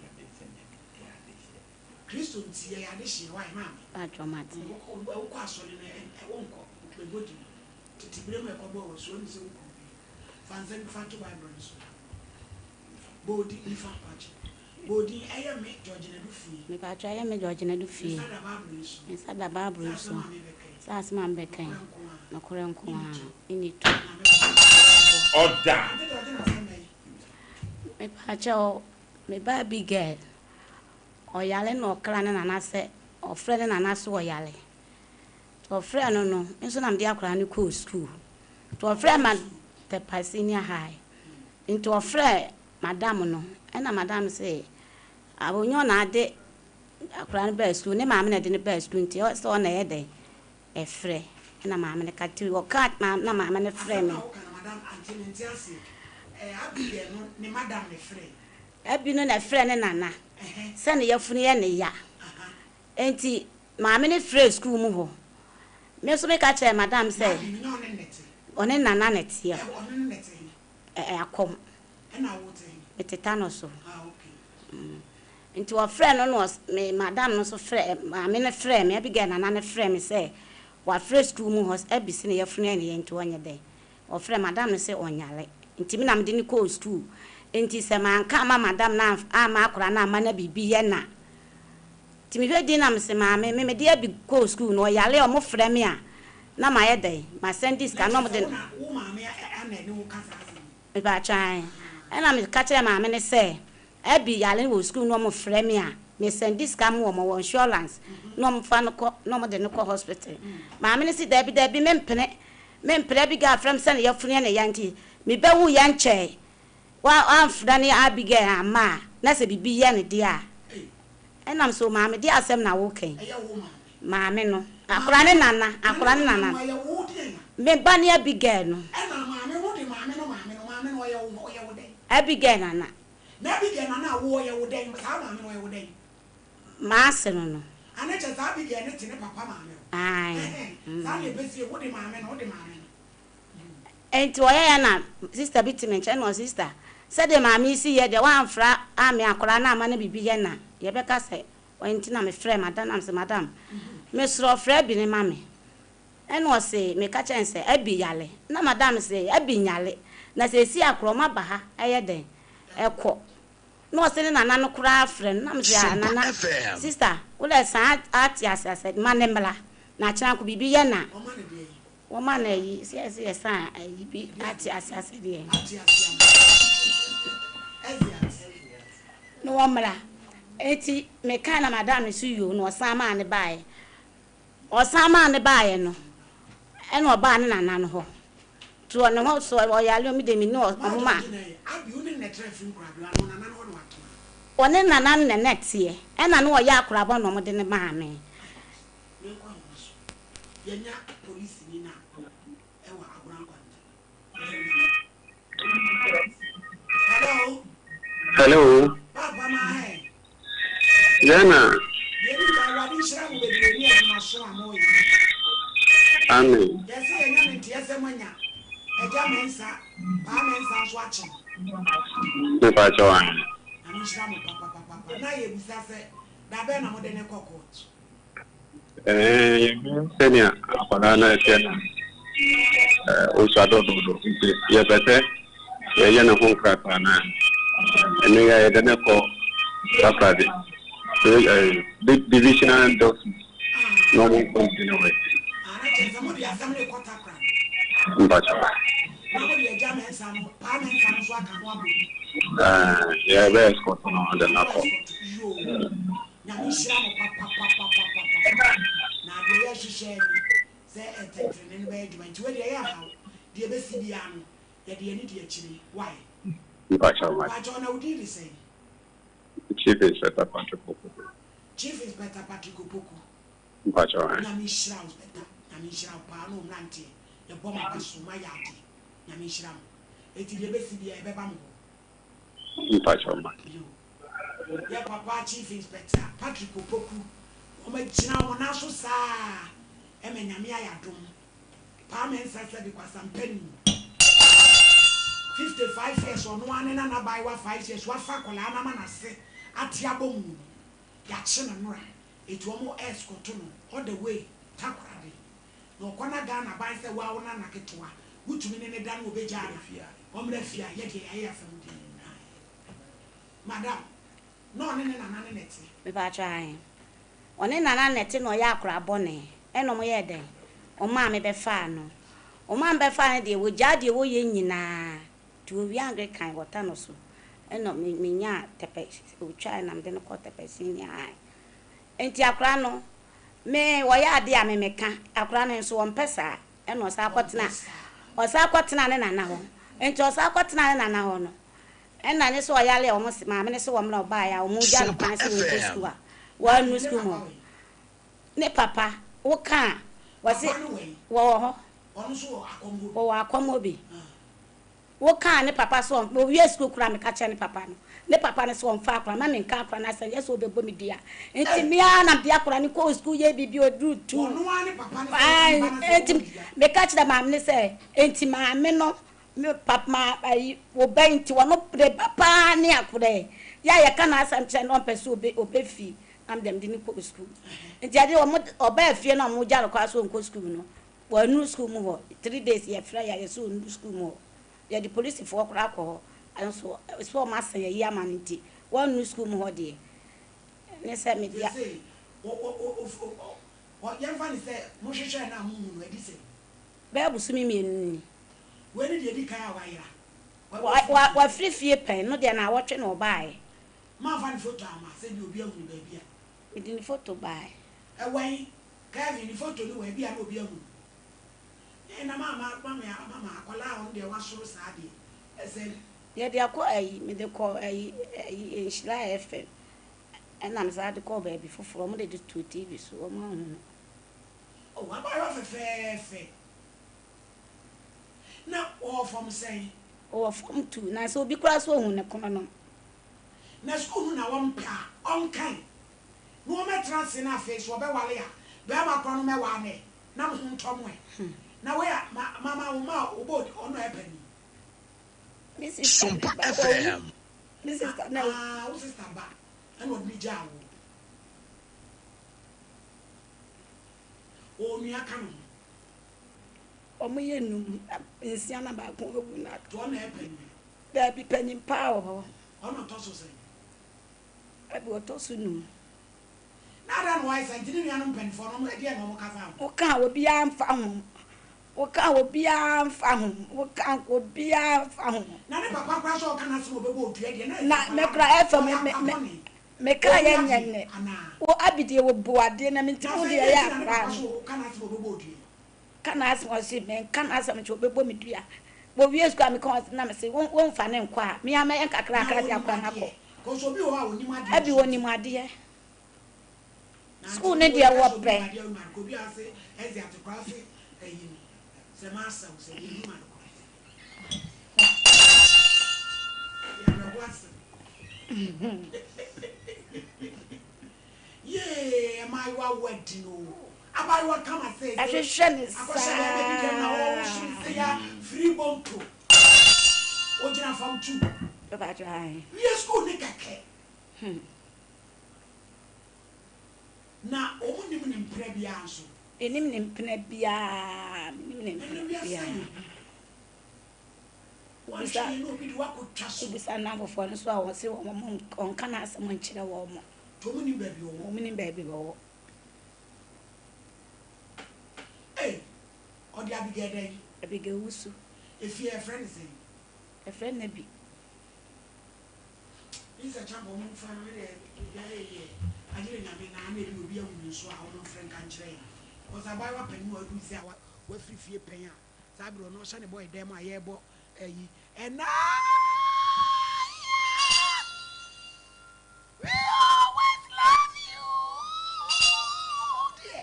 Kristo nti yɛyɛ adehyeɛ, why maame? Paatwɔ mate. Wokɔ asɔre no ɛ, wonkɔ. Mebɔ din. Tete berɛ mu a ɛkɔbɔɔ wɔ so, ɛne sɛ wokɔ bi. Fa nsa nifa to Bible no so. Bɔ odin nifa mpakyɛ. Bɔ odin ɛyɛ me Georgina Dufie. Mepakyɛ ɛyɛ me Georgina Dufie. Me nsa da Bible yi so. Me nsa da Bible yi so. Sɛ asɛm a mebɛka yi. Sɛ asɛm a mebɛka yi. Nokorɛ nko Nokorɛ nko ara. ara. Menni to. Na mebɔ. Ɔda. Ante Georgina asɛm bɛn? Mepakyɛ me ba Abigail ɔyare na ɔkra ne nana sɛ ɔfrɛ ne nana sɛ ɔyare. Nti ɔfrɛɛ no no, me nso na mede akwadaa no kɔɔ sukuu. Nti ɔfrɛɛ ma Tepa Senior High. Nti ɔfrɛɛ madam no, ɛna madam se ɔnyɛ ɔna ade akwadaa no baa sukuu, ne maame na ɛde no baa sukuu nti sɛ ɔna ɛyɛ dɛn ɛfrɛ. Ɛna maame no ka nti ɔka na maame no frɛ Asɛm me. na woka no madam ante mente aseɛ. Ɛɛ Abigail no ne madam na ɛfrɛɛ. Abi no na ɛfrɛ ne nana Ɛhɛn. sɛ ne yafunu yɛ ne ya. Aha. Enti maame no frɛɛ sukuu mu hɔ. Me nso meka kyerɛɛ madam Na sɛ Abi no nyɛ ɔne ne te. ɔne nana na ɛteɛ. Ɛ ɔno ne ne te he? Ɛ akɔm. Ɛna wo te he? Mete Tano so. Ah okay. Nti ɔfrɛɛ no na ɔs me madam no nso frɛ maame no frɛɛ me, Abigail nana no frɛɛ me sɛ wafrɛ sukuu mu hɔ Abi se ne yafunu yɛ ne ya nti ɔnyɛ dɛn. Ɔfrɛɛ madam no sɛ ɔnyare nti me na mede no kɔɔ sukuu. Nti sɛ manka amma madam no amf amma akwadaa no amma na biribi yɛ no a, Nti mehwɛ din na mese maame me mede abi kɔɔ sukuu no ɔyare a ɔmo frɛ me a na mayɛ dɛn masɛnde Na sika na kyerɛ ɔmo sɛ de wo na wo maame na ɛne wo ka saa asɛm yi? Mepakyɛ ae ɛna meka kyerɛɛ maame no sɛ Abi yare wɔ sukuu na ɔmo frɛ me a mesɛnde sika ma wɔn ɔwɔ insurance na ɔmo fa no kɔ na ɔmo de no kɔ hospital maame no se daabi daabi mempene mempene Abigail frɛ me sɛ ne yafunu yɛ ne ya nti mebɛwu yɛ nkyɛe Wa wamfrɛ ne Abigail amma a, na sɛ biribi yɛ no deɛ a, ɛnam sɛ o maame deɛ asɛm na woka yi? Ɛyɛ wo maame. Maame no, Maame akora ne no, nana, nana akora ne nana nana no, ɛyɛ wo deɛn a? Me ba ne Abigail no. Ɛna maame no de maame no maame no, maame no ɔyɛ wo ɔyɛ wo dɛn? Abigail nana. Na Abigail nana a wo ɔyɛ wo dɛn? Saa maame no ɔyɛ wo dɛn? M'ase no no. Ana kyɛ sɛ Abigail no te ne papa maame hɔ? Ae. Ɛhɛn, saa na ɛbɛsie, wode maame no, wode maame no. Enti ɔyɛeɛ na sista bi te me nkyɛn na ɔse, Sista, sɛdeɛ maame yi si yɛ deɛ woamfra amme akwadaa no amma no biribi yɛ no a, yɛbɛka sɛ ɔyɛ nti na mefrɛɛ madam na mese, Madam, mesrɛ wo frɛ Abi no ma me. Ɛna ɔse, meka kyerɛɛ no sɛ, Abi yare. Na madam se, Abi nyare, na seesei akora ɔmo aba ha ɛyɛ dɛn ɛkɔ. Na ɔse ne nana no koraa frɛ no, na mese, Ah Sompa nana, FM. sista, wodɛ san ate aseɛ sɛ ma no mmra na akyena nko biribi yɛ no a, Ɔma no deɛn? Wɔma no ayi sɛ yɛsɛ yɛsan ayi bi ate ase ase deɛ. Ate ase ama. Ɛdze ate. Na wɔmmra. Enti mekae na madam no so yoo na ɔsan maa no baeɛ. Ɔsan maa no baeɛ no ɛna ɔbaa ne nana no hɔ. Nti ɔne hɔ so ɔyare o me deɛ menni Maa ɔmo ma. George na yɛ. Abi wo ne no na ɛtra firi nkorabere anaa ɔnana no hɔ na watena? Ɔne nana no na na ɛteɛ ɛna na ɔyɛ akorabɔ na ɔmo de no maa me. Menkɔ ahoma so. Yɛanya polisini no a ɛwɔ Agona Nkwanta. Hello. Hello. Papa ma hɛ. Ghana. Deɛ ɛdi kan Awurade nhyira mo bebree ne adwumaso a moyɛ. Amen. Yɛse yɛnya ne nteɛ sɛ moanya Agya Mensah, Paa Mensah nso akye no. Mepa kyɛw ahe. Nyame nhyira mo papapapapa. Na yɛbisa sɛ da bɛn na mode no kɔ court? Ɛɛ, yɛhwɛ sɛnea akwadaa no teɛ no a, ɔsua dɔdɔɔdɔ nti yɛpɛ sɛ yɛyɛ ne ho nkrataa no a, ɛno yɛ a yɛde no kɔ Takoradi divisional doctor na ɔmo nkɔntene wɔ akyiri. Ah, na kyerɛ sɛ mode asɛm no rekɔ Takoradi. Mpakyɛw. Na mode agya Mensah no, Paa Mensah no nso aka ho abɔ mu. Ɛɛ, yɛbɛ escort no de no akɔ. Escort, yoo. Nyame nhyira mo papapapapapapa na deɛ yɛhwehwɛ ni sɛ ntɛntrene no bɛyɛ adwuma nti wei deɛ ɛyɛ nhaw deɛ ɛbɛsi biara no yɛde yɛn ani di akyire why? Mpakyɛw mate. Mpakyɛw na wo din de sɛn? Chief Inspector Patrick Opoku. Chief Inspector Patrick Opoku. Mpakyɛw ahe. Nyame nhyira wo Inspector Nyame nhyira wo paa ne wo mmeranteɛ yɛbɔ mo aba so moayɛ adeɛ Nyame nhyira mo enti deɛ ɛbɛsi biara yɛbɛba mo hɔ. Mpakyɛw mate. Yo. Yɛ papa Chief Inspector Patrick Opoku. Wɔagyina wɔn nan so saa ara ma Nyame ayɛ adom. Paa Mensah sɛ de kwasampani, 55 years, ɔno ara ne nana abaayewa 5 years, wafa akwadaa no ama n'ase ate abɔ mu no, yɛakye no nnora. Enti wɔn escort no all the way Takoradi. Na ɔkɔ na Ghana ban sɛ woa wo nana ketewa, wotumi ne no da na ɔbɛgyaa no a, ɔmmra fie a, yɛdeɛ yɛayɛ yɛn asɛm deɛ. Madam. Na ɔne ne nana ne na ɛte. Mepakyɛw ahe? Ɔne nana na ɛte na ɔyɛ akora bɔne ɛna ɔmo yɛɛ dɛn? Ɔmo maame bɛfaa no. Ɔmo maame bɛfaa no deɛ wɔgyaa deɛ wɔyɛ nyinaa nti wɔwie Anglican wɔ Tano so ɛna me menyaa tɛpɛ ɔtwae na mede no kɔɔ tɛpɛ senior high. Nti akora no me ɔyɛ adeɛ a me meka akora no nso ɔmpɛ saa ɛna ɔsan kɔtena ɔsan kɔtena ne nana hɔ nti ɔsan kɔtena ne nana hɔ no Ɛna ne sɛ ɔyare a wɔn se maame no se wɔn na ɔbaeɛ a wɔn gya no kwan sɛ wɔnkɔ sukuu a wɔannu sukuu mu hɔ. Ne papa wo ka a wɔse wɔwɔ hɔ wɔwɔ akɔm hɔ bi. Wo ka a ne papa se wɔn wɔwie sukuu koraa meka kyerɛ ne papa no ne papa no se wɔmfa akora ma menka akora no asɛm yɛ sɛ ɔbɛbɔ me dua nti me ara na mede akora no kɔɔ sukuu yɛ biribi ɔduru tu nti meka kyerɛ maame no sɛ nti maame no Me pap ma ayi wo ba yi nti ɔno ne ba paa ne akora yi yɛ a yɛka n'asɛm kyerɛ no ɔmpɛ sɛ obe ɔbɛ fie na me deɛ mede no kɔɔ sukuu nti ɛde ɔmo ɔbaa fie na ɔmo gya no koraa sɛ ɔnkɔ sukuu no wannuru sukuu mu hɔ three days yɛfrɛ yɛ a yɛsɛ ɔnnuru sukuu mu hɔ yɛde polisifoɔ koraa kɔ hɔ nso sɛ ɔmo asan ayi ama no nti wannuru sukuu mu hɔ deɛ ne sɛ mede a. Seesei o o o o o yɛmfa no sɛ mohwehwɛɛ no a monhu no adi sɛn? Bɛyɛ bosome mmienu ni. Wei ne deɛ ɛdi kan a wayera. Wa, wa, wafiri fie pɛn. No deɛ naawɔtwe na ɔbaeɛ. Mamfa ne foto amma sɛ ebia obi ahu no baabi a. Mede ne foto baeɛ. Ɛwɔ he? Kelvin, ne foto no wɔ he? Ebia na obi ahu no. Ee, na mama, mame, mama akwadaa a ɔno deɛ wasoro saa deɛ, ɛsɛ. Yɛde akɔ ayi, mede kɔɔ ayi, ayi, Nhyira FM. Ɛna mesan de kɔɔ baabi foforɔ. Wɔde de too TV so, wɔanhu no. Oh, abaayewa fɛfɛɛfɛ. Na ɔwɔ fam sɛn? Ɔwɔ fam tu, na sɛ obi koraa so ohu ne kono no. Na sukuu no na wɔmpɛ a, ɔnkan. Na wɔmmɛtena ase na afei sɛ ɔbɛwale a, barima korɔ no mmɛwaa no ɛ, na mo ho ntɔ mo ɛ. Na wei a, ma, mama wo mma a, wobɔ odi, ɔno a ɛpɛ ni. Me sister ne Sompa ba, FM. wawu. Me sister na awu. Ah, wo sister ba, ɛna ɔde no gyaa wo. Ɔwɔ nua ka ne ho. Wɔyɛ num, nsia na baako awu na aka. Nti ɔno na ɛyɛ panin? Daabi, panin paa wɔ hɔ. Ɔno na ɔtɔ so sɛn? Dabi, ɔtɔ so num. Na adɛn na wayɛ saa? Nti ne nuanom mpanimfoɔ no, ɛdeɛn na wɔka faa ho? Woka a, obiara mfa ho. Woka a, obiara mfa ho. Woka a, obiara mfa ho. Na ne papa koraa sɛ ɔka n'asɛm a ɔbɛbɔ odua deɛ, na ɛyɛ sɛ Na me akwadaa koraa, no, ɛfa me, ɔyɛ me, akwadaa me, bɔne. me kra Ɔnni yɛ nyɛ adwene nnɛ. anaa? Wo Abi deɛ, wɔbu adeɛ, na me nti Na wo afei deɛ deɛn ɛyɛ nti na ne akwadaa papa no. so ɔka n'asɛm a ɔbɛbɔ odua yi? Ka n'asɛm ɔse menka n'asɛm nkyɛ ɔbɛbɔ me dua. Wɔwie sukuu a meka ɔse na mese wo womfa no nkɔ a me ara mɛyɛ Na nkakrakra de ɔnim akora no akɔ. adeɛ? Cause obi wɔ hɔ a ɔnim adeɛ Abi nso ɔnim nti. adeɛ. Na nti Sukuu no wo deɛ yɛka sɛ obi wɔpɛ. nim adeɛ a ɔnim ade korɔ. Obi a ɔse ɛdze ate koraa ɔse ayi no sɛ m'asɛw sɛ mennim ade korɔ. Yɛ awerɛhoɔ asɛm. Yee mmaayewa wo adi no o. Abaayewa kama sei sɛ Ɛhwehwɛ ne akɔhyɛ bɛɛma bi dɛm na ɔwoso ne sei a saa. free bonto. Ogyina fam tu. Mepakyɛ ahe. Wie school ne kɛkɛ. Na wɔn nim ne mpena biara nso. Menim ne mpena biara menim ne Ɛnɛ mpena wiase biara. ayɛ hu. Wobisa Wanhwɛ yie na obi de wo akɔtwa so. wobisa nnamfofoɔ no nso a wɔse wɔn ɔnka n'asɛm nkyerɛ wɔn. Nti wɔn nim baabi ɔwɔ. Wɔn nim baabi ɔwɔ. Ei, ɔde Abigail dɛn? Abigail Wusu. Efie yɛfrɛ no sɛn? Yɛfrɛ no Abi. Please Acheampong ɔmo nfrɛ no me deɛ biribiara yɛ yie agyere Nyame na na ebi obi ahu no nso a ɔmo nfrɛ nka nkyerɛ yɛn cause abaayewa panin a waduru sɛ a wafiri fie pɛn a saa bere ɔno ɔhyɛ ne boy dan mu a yɛrebɔ ayi ɛnaa We always love you deɛ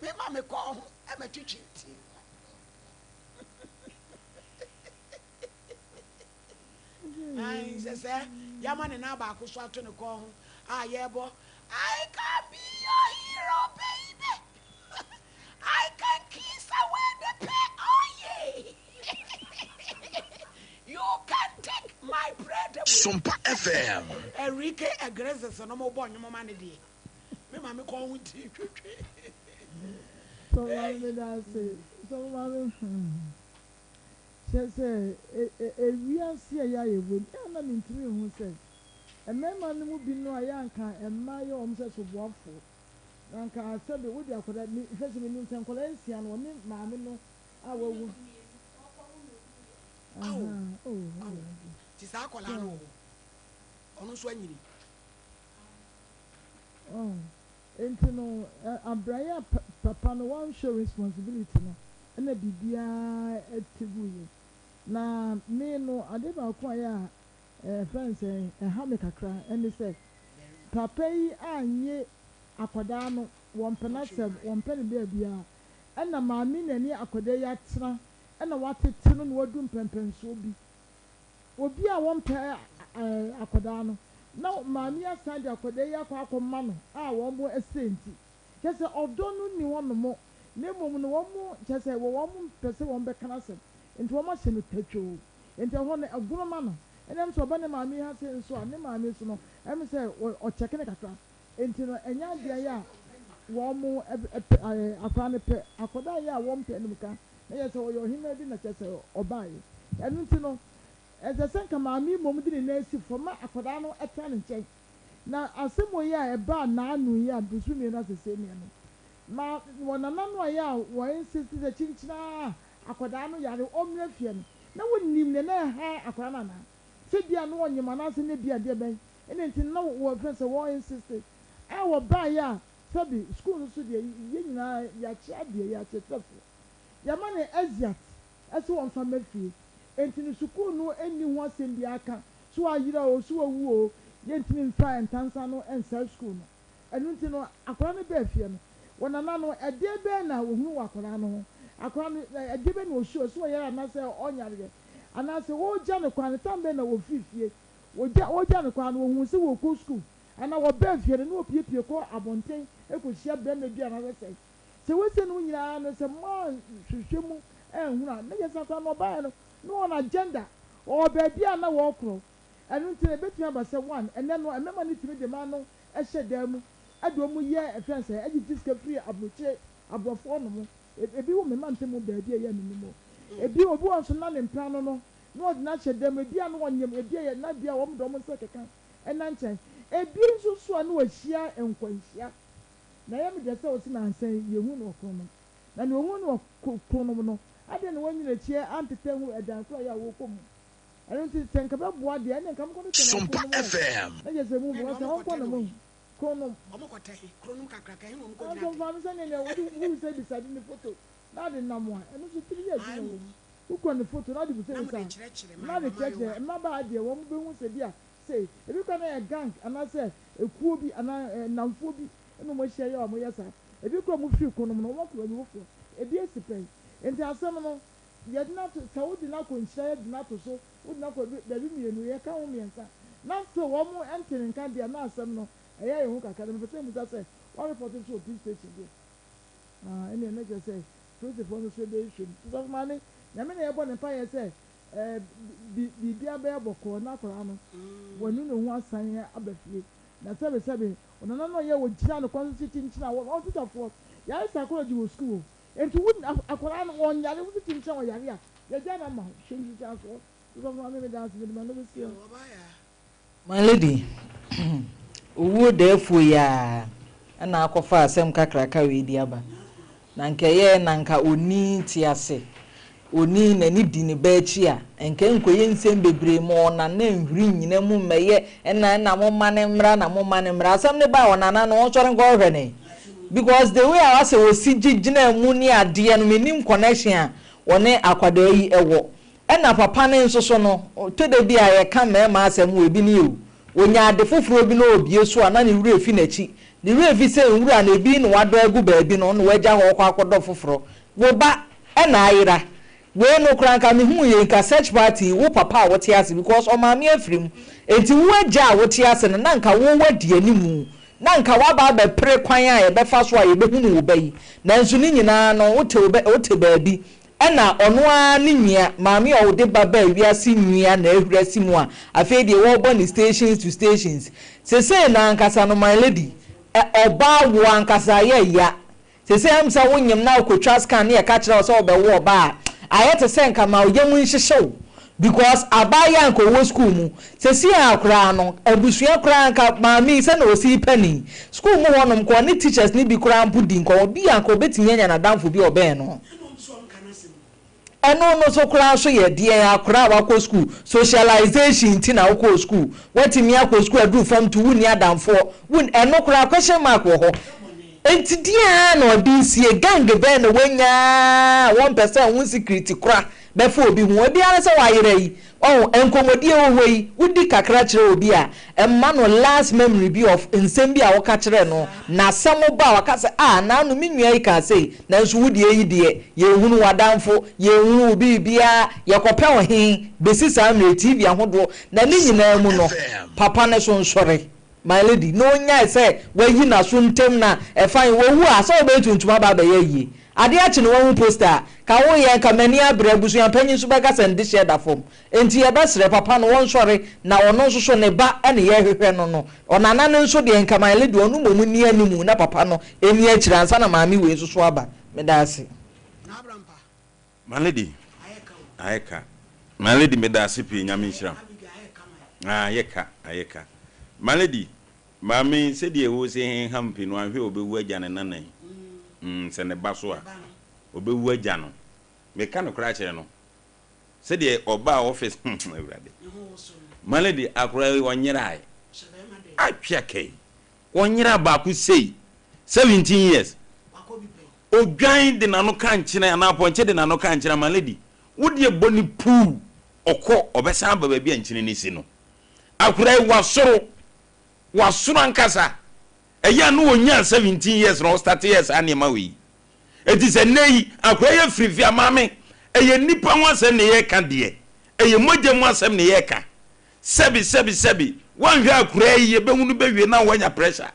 me ma me kɔn ho ɛmɛ twitwi ti. Ae sɛ sɛ yɛama ne nan baako so ato ne kɔn ho a yɛrebɔ I can be your hero. Sorrow baby I can kiss away the pain oh yeah You can take my breath away. Sompa FM. Enrique Iglesias no mo bɔ nnwom ma ne deɛ me maame kɔn ho nti twetwe. Sɔfo maame meda ase sɔfo maame hmm kyerɛ sɛ ewiase a yɛayɛ wɔ mu a na mentumi nhu sɛ mmarima no mu binom a yɛ anka mmaa yɛ wɔn sɛ soboafoɔ na anka sɛbe wode akwadaa me hwɛ sɛ menim sɛ nkwadaa nsia no wɔne maame no a wawu Ao, ahaa oh ao, Awurade nti saa akwadaa no wɔ hɔ, ɔno nso anyini. Oh, enti no abrayɛ a papa no wanhwɛ responsibility no ɛna biribiara te guiɛ. Na me no ade baako a ɛyɛ a ɛfrɛ no sɛn ɛha me kakra ɛne sɛ papa yi annye akwadaa no, wɔmpɛ n'asɛm, wɔmpɛ no baabiara, ɛna maame na ɛne akwadaa yi atena ɛna watete no na wadu mpɛnpɛnsoɔ bi. Obi a wɔmpɛ akwadaa no, na maame yi asan de akwadaa yi akɔ akɔma no a wɔn ɛsɛ nti, kyerɛ sɛ ɔdɔ no nni hɔnom, na mmom no wɔn, kyerɛ sɛ wɔ wɔn mpɛ sɛ wɔn bɛka n'asɛm nti wɔn ahyɛ no tatwoo. Nti ɛhɔ no ɛgono ma no. Ɛna ɛm sɛ ɔba ne maame yi ha sei nso a, ne maame nso no, ɛm sɛ ɔkyɛke no kakra. Nti no ɛnyɛ adeɛ yɛ a wɔn pɛ, akwadaa no pɛ, akwadaa yɛ a wɔmpɛ animka, na kyerɛ sɛ ɔyɛ ɔhemaa bi na kyerɛ sɛ ɔbaeɛ. Ɛno nti no, ɛsɛ sɛ nka maame yi mmom de ne nan si fam ma akwadaa no tena ne nkyɛn. Na asɛm wei a ɛbaa nnaano yi a bosome mmienu asese mmienu, ma wɔ nana no a ɛyɛ a wɔ insist sɛ kyinkyin ara akwadaa no yare ɔmmra fie no, na wɔnim nea na ɛha akwadaa no anaa? Sɛ bi a na ɔnyem anaasɛ na bi a deɛ bɛn ɛna nti na wɔfrɛ sɛ wɔ insist a wɔbaeɛ a sɛbi sukuu no so deɛ yɛn nyinaa yɛakyɛ adeɛ, yɛyɛ akyerɛkyerɛfoɔ. Yɛama no exeat sɛ ɔmfa mma fie. Enti no sukuu no nni ho asɛm biara ka, sɛ wayera oo, sɛ wawu oo, yɛntumi mfa ntansa no nsɛe sukuu no. Ɛno nti no, akwadaa no baa fie no, wɔ nana no, ɛdeɛ bɛn na ɔhunu wɔ akwadaa no ho? Akwadaa no, ɛdeɛ bɛn na ɔsure, sɛ ɔyare anaasɛ ɔnyareɛ? Anaasɛ wɔregya no kwan no, time bɛn na ɔfiri fie? Wɔgya, wɔregya no kwan no, ɔhuu sɛ wɔrekɔ sukuu, anaa wɔbaa fie no, na ɔpiepie kɔ abɔnten kɔhyia barima bi anaasɛ sɛn? Sɛ wosie no nyinaa no sɛ moanhwehwɛ mu anhunu a, na kyerɛ sɛ akwadaa no ɔbaeɛ no na ɔwɔ agenda, ɔwɔ baabi a na wɔrekorɔ. Ɛno nti no ɛbɛtumi aba sɛ one, ɛnnɛ no mmarima no tumi de mmaa no hyɛ dan mu de wɔn yɛ ɛfrɛ no sɛ ɛgyegye sika firi aburokyire aborɔfo hɔ nom. Ebi wɔ me mantam mu baabi a ɛyɛ a mennim hɔ. Ebi obi wɔ hɔ nso na ne mpena no no na ɔde no ahyɛ dan mu, ebi a na ɔnyem, ebi a ɛyɛ na bi a wɔn de wɔn nsa keka ɛna nkyɛn. Ebi nso so a na wɔahyia nkwanhyia. Na ɛyɛ me dɛ sɛ ɔse nansa yi yɛhu no wɔ kronom. Na nea ɔhuu no wɔ kronom no, adɛn na wannyina akyi antetɛ anhu ɛdan koro a ɛyɛ a wɔkɔ mu? Ɛno nti sɛ nka bɛboa deɛ, ɛnneɛ nka monkɔtetɛ no wɔ Sompa kronom hɔ. FM. Na kyerɛ sɛ mu Ɛnde because sɛ wɔkɔtɛ ɔnkɔ na no moahu. he? Kronom. Wɔkɔtɛ he? Kronom kakraka he na wɔkɔgyina Nanso tɛ? mfa no sɛ nea wode wobisabisa de ne foto na ade nam a, ɛno nso tumi yɛ Ae adwuma wɔ mmom. mu. Wokura ne foto na wode Na mode bisabisa a, kyerɛkyerɛ na ade mmaayewa. kyerɛkyerɛ mmabaa deɛ wɔn bɛhu sɛ bi a sei, ebi koraa na ɛyɛ gang anaasɛ ekuo bi anaa nnamfoɔ bi na wɔahyia yɛ a wɔyɛ saa. Ebi koraa wɔfiri ko no mu no, wɔakɔ baabi foforɔ. Ebi asi pɛn. Enti asɛm no, yɛde no ato, sɛ wode no akɔ nhyira, yɛde no ato so, wode no akɔ baabi mmienu, yɛka ho mmiɛnsa, na still wɔn nte ne nka deɛ a, na asɛm no, ɛyɛ yɛn hu kakra. Na mepɛ sɛ mebisa sɛ, wɔarepɔte nso wɔ police station deɛ? Ah, ɛnneɛ na kyerɛ sɛ polisifoɔ no nso bɛhwɛ mu. Sɔfo Maame, Nyame na yɛbɔ no mpaeɛ sɛ eh, bi, biribiara bɛyɛ bɔkɔɔ na akwadaa no, wanu ne ho asan aba fie. Na sɛbesɛbe, ɔnana no a ɔyɛ ɔgyina no kwan so sɛ kyinkyin a, wɔn tikyafoɔ, yɛayɛ psychology wɔ sukuu o, enti wo, akwadaa no, ɔnyare, wo sɛ kyinkyin a ɔyare a, yɛgyae no ama wo, hwɛ nsunsuansoɔ. Sɔfo Maame, meda ase, mede m'ano bɛsi hɔ. My lady, owuo dɛɛfoɔ yi ara na akɔfa asɛm kakraka wei de aba. Na nka ɛyɛɛ na nka onii te ase, onii n'ani di ne ba akyi a, nka ɛnkɔyɛ nsɛm bebree ma ɔnana nhwiri nnyina mu mmɛyɛ ɛna ɛna momma no mmra na momma no mmra. Asɛm no ba a ɔnana no ɔnsɔre nkɔhwehwɛ no because the way a asɛ ɔsi gye gyinaa mu ne adeɛ no mennim connection a ɔne akwadaa yi wɔ. Ɛna papa no nso so no, tɔ da bi a yɛka mmarima asɛm wɔ ebi ne o, ɔnya ade foforɔ bi na ɔbue so a na ne werɛ fi n'akyi. Ne werɛ fi sɛ nwura no ebi na wadɔ agu baabi no na wagya hɔ rekɔ akɔdɔ foforɔ. Wo ba na ayera. Wei no koraa nka mehuu yei nka search party yi wo papa a wote ase because ɔmaame afiri mu. Enti wo agya a wote ase no na nka wo wadi animu. na anka woaba abɛpere kwan a yɛbɛfa so a yɛbɛhunu wo ba yi. Nanso ne nyinaa no, wote wo bɛ, wote baabi. Ɛna ɔno ara ne nua, maame a ɔde ba baa wiase nua na ahuri asi mu a afei deɛ wɔrebɔ no stations to stations. Sesei no ankasa no, my lady, ɛ, ɔbaa wo ankasa yɛ ya. Seesei ɛm sɛ wonyem na wokotwa scan ne yɛka kyerɛ wo sɛ wobɛwo ɔba a, ayɛ te sɛ nka ma wo yam nhyehye wo because abaayewa a nka ɔwɔ school mu, seesei ara koraa no abusua koraa nka maame yi sɛnea ɔsi repɛ no yi, school mu hɔnom nka ɔne teachers no bi koraa mpo di nkɔmmɔ, bi a nka ɔbɛtumi anya n'adamfo bi a ɔbɛn no. Ɛno no so koraa nso yɛ deɛn akora a wakɔ sukuu, socialization nti na wokɔɔ sukuu, woatumi akɔ sukuu aduru fam nti wonni adamfoɔ, won ɛno koraa question mark wɔ hɔ. Nti deɛn ara na ɔde resie, gang bɛn na wanya a wɔmpɛ sɛ ho security kora bɛfa obi ho, ebi ara ne sɛ wayera yi, Wahu, nkɔmmɔdie wɔ hɔ yi, wodi kakra kyerɛ obi a, ɛma no last memory bi of nsɛm bi a woka kyerɛɛ no, na asɛm ba a, waka sɛ, ah, naano me nua yi kaa sei, nanso wo deɛ yi deɛ, yɛnhunu w'adamfo, yɛnhunu wo biribiara, yɛkɔpɛ wo he, bɛsi saa mmerɛ yi, TV ahodoɔ, na ne nyinaa mu no, papa no so nsɔre, my lady, na ɔnyae sɛ wayi n'aso ntam na ɛfine, wawu a, sɛ wobɛyɛ tuntum aba abɛyɛ ayie. Ade akye no wahu poster a, ka wo yɛ nka m'ani abre, abusua panyin nso bɛka sɛ ndehyeɛ da fam. Enti yɛbɛsrɛ papa no wɔnsɔre na ɔno nso so ne ba ne yɛrehwehwɛ no no. Ɔnana no nso deɛ nka my lady ɔno mmom nni animu na papa no nni akyire ansa na maame wei nso so aba. Meda ase. My lady, ayɛ ka. My lady meda ase pii Nyame nhyira wo. Ayɛ ka, ayɛ ka. My lady, Maame yi, sɛdeɛ wose henham pi no, anhwɛ a ɔbɛwu agya ne nana yi. Mm, sɛ ne ba so a, ɔbɛwu agya no. Meka nokorɛ akyerɛ no. Sɛdeɛ ɔbaa office, hmm, Awurade. My lady, akora yi ɔnyerae. Atwea kɛi. Ɔnyera baako sei. 17 years. Odwan de n'ano ka nkyene anaa apɔnkye de n'ano ka nkyene, my lady, wo deɛ bɔ ne puu, ɔkɔ, ɔbɛsan aba baabi a nkyene no si no. Akora yi wasoro, wasoro ankasa. Ɛyɛ a na ɔnyaa 17 years na ɔstate yɛɛ saa nneɛma wei. Enti sɛ nnɛ yi akora yi afiri fie a, maame, ɛyɛ nnipa ho asɛm na yɛreka deɛ, ɛyɛ mogya mu asɛm na yɛreka. Sɛbi, sɛbi, sɛbi, woanhwɛ akora yi, yɛbɛhu no bɛwie na wanya pressure.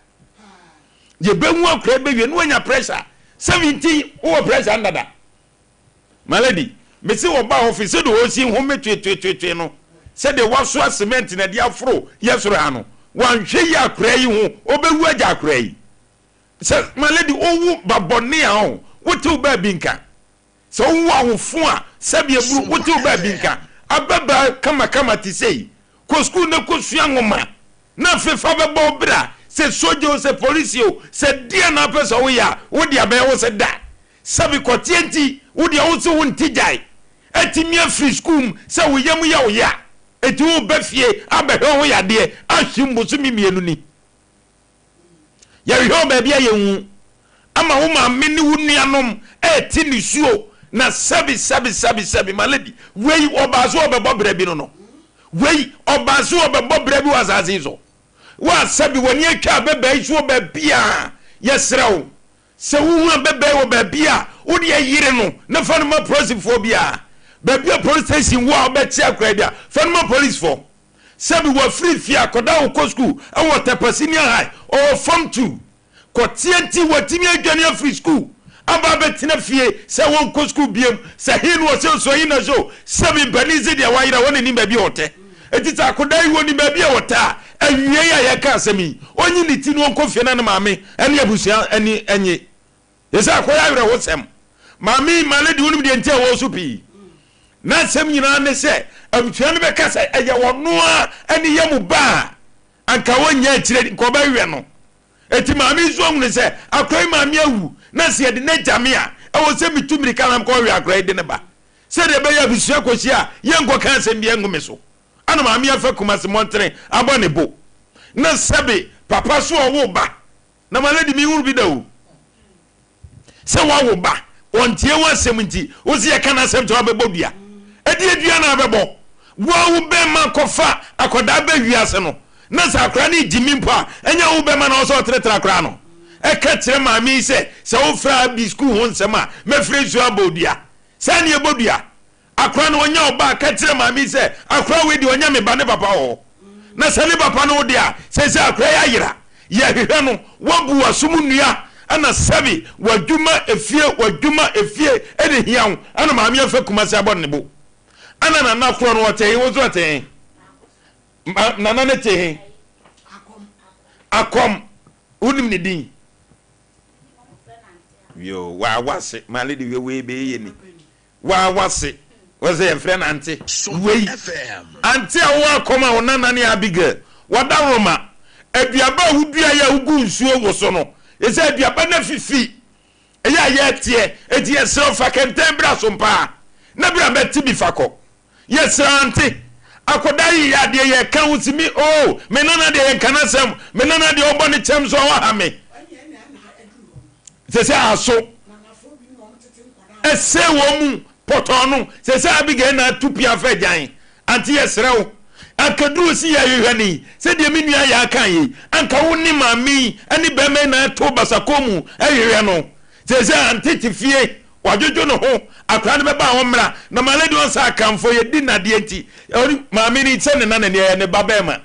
Yɛbɛhu akora yi bɛwie na wanya pressure. 17, wowɔ pressure ndada. My lady, mese wɔbaa office sɛdeɛ ɔresi home tweetweetwee no, sɛdeɛ wasoa cement na ɛde aforo yɛ soro ha no, wanhwɛ yie akoraa yi ho, ɔbɛwu agya akoraa yi. Sɛ my lady, wowo ba bɔne a ɔho, wote wo baabi nka. Sɛ wowo ahofo a, sɛbi aburu, wote wo baabi nka. Ababaa kamakama te sei, kɔ sukuu na kɔsua nwoma, na afei fa bɛbɔ wo bra, sɛ sogya o, sɛ polisi o, sɛ deɛn na wopɛ sɛ woyɛ a, wode abɛyɛ wo sɛ da. Sɛbi kɔteɛ nti wo deɛ wo se wo nte gyae atumi afiri sukuu mu sɛ wo yam yɛ wo ya nti wo ba fie abɛhwɛ wo ho yadeɛ ahwim bosome mienu ni yɛhwehwɛ wo baabi a yɛnhu ama wo maame ne wo nuanom ɛɛte nisuo na sɛbi sɛbi sɛbi sɛbi my lady wei ɔbaa so ɔbɛbɔ brɛ bi no no wei ɔbaa so ɔbɛbɔ brɛ bi wɔ asase yi so wo a sɛbi w'ani atwa abɛbaa yi so wɔ baabi a yɛsrɛ wo Sɛ wohu abɛbɛn wɔ baabi a, wo deɛ yere no na fa no ma polisifoɔ biara. Baabi a police station wɔ a wobɛte akora bi a, fa no ma polisifoɔ. Sɛbi wafiri fie akɔda wokɔ sukuu wɔ Tɛpɛ Senior High, ɔwɔ form 2. Kɔteɛ nti watumi adwane afiri sukuu aba abɛtena fie sɛ wɔnkɔ sukuu biam. Sɛ he na ɔhyɛ o, sɛ ɔhe na ɔhyɛ o, sɛbi mpanin se deɛ wayera hɔ na nim baabi a ɔtɛ. Enti sɛ akodaa yi ɔnim baabi a ɔtɛ a, awiei a yɛreka asɛm yi, ɔnyi ne ti na ɔnkɔ fie na ne maame ne abusua ani nnye. Ɛsɛ akɔyɛ awerɛhosɛm. Maame yi, my lady, wonim deɛ nti a ɔresu pii? N'asɛm nyinaa ne sɛ abusua no bɛka sɛ ɛyɛ ɔno ara ne yam ba a, anka ɔnnya akyire, nka ɔbɛwɛ no. Enti maame yi nso ahunu sɛ akora yi maame awu, na sɛ yɛde no agya me a, ɛwɔ sɛ metu mmirika na mekɔhwɛ akora yi de no ba. Sɛdeɛ ɛbɛyɛ a abusua kɔhyia a, yɛnkɔka asɛm biara ngu me so. Ɛna maame afa Kumasi mmɔntene abɔ ne bo. Na sɛbe papa so ɔwo ba. Na my lady menhunu bi da o. Sɛ woawo ba, ɔntie w'asɛm nti, wo se yɛka n'asɛm kyerɛ wabɛbɔ dua. Ɛdeɛ dua na abɛbɔ? Wo a wo bɛrima kɔfa akwadaa ba wiase no, na sɛ akwadaa no regyimi mpo a, ɛnyɛ wo bɛrima na ɔsɛ ɔtenetene akwadaa no. Ɛka kyerɛ maame yi sɛ, sɛ wofrɛ Abi sukuu ho nsɛm a, mɛfrɛ nsuo abɔ wo dua. Saa ne ɛbɔ dua. Akora no ɔnya ɔba a, ka kyerɛ maame yi sɛ, Akora wei deɛ ɔnyɛ me ba, ne papa wɔ hɔ. Na sɛ ne papa ne wo deɛ a, seesei akora yi ayera. Yɛhwehwɛ no, woabu w'aso mu nnua ɛna sɛbe w'adwuma efie w'adwuma efie ɛna ehia wo ɛna maame afa Kumasi abɔ ne bo ɛna nana korɔ no ɔte he wo nso ɔte he ma nana ne te he akɔm wonim ne din yoo waa wase maale de hwɛ wei bɛyɛ ni. Waa wase wɔ sɛ yɛfrɛ no ante wei. Ante a wowɔ akɔm a wo nana ne Abigail wadaworoma aduaba a woduaeɛ a wogu nsuo wo so no ɛsɛ aduaba no afifi ɛyɛ a yɛteɛ enti yɛsrɛ wo fa kɛntɛn bra so mpaa na bra bɛte bi fa kɔ yɛsrɛ ante akɔdaa yi yɛ adeɛ yɛka wo si me oo me nana deɛ yɛnka n'asɛm me nana deɛ ɔbɔ ne kyɛm so a waha me sɛ sɛ aso Ɛsɛe wɔn mu pɔtɔɔ no. Seesei Abigail na atu pia afa agyan. Auntie yɛsrɛ wo, anka duru si yɛhwehwɛ no yi, sɛdeɛ me nua Yaa kaeɛ yi, anka wo ne maame yi ne barima yi na ato basakɔ mu hwehwɛ no. Seesei Auntie te fie, wadwodwo ne ho, akwadaa no bɛba a ɔmmra. Na my lady ɔnsa akamfo, yɛdi no adeɛ nti, maame no sɛ ne nanani, ɛyɛ ne ba barima.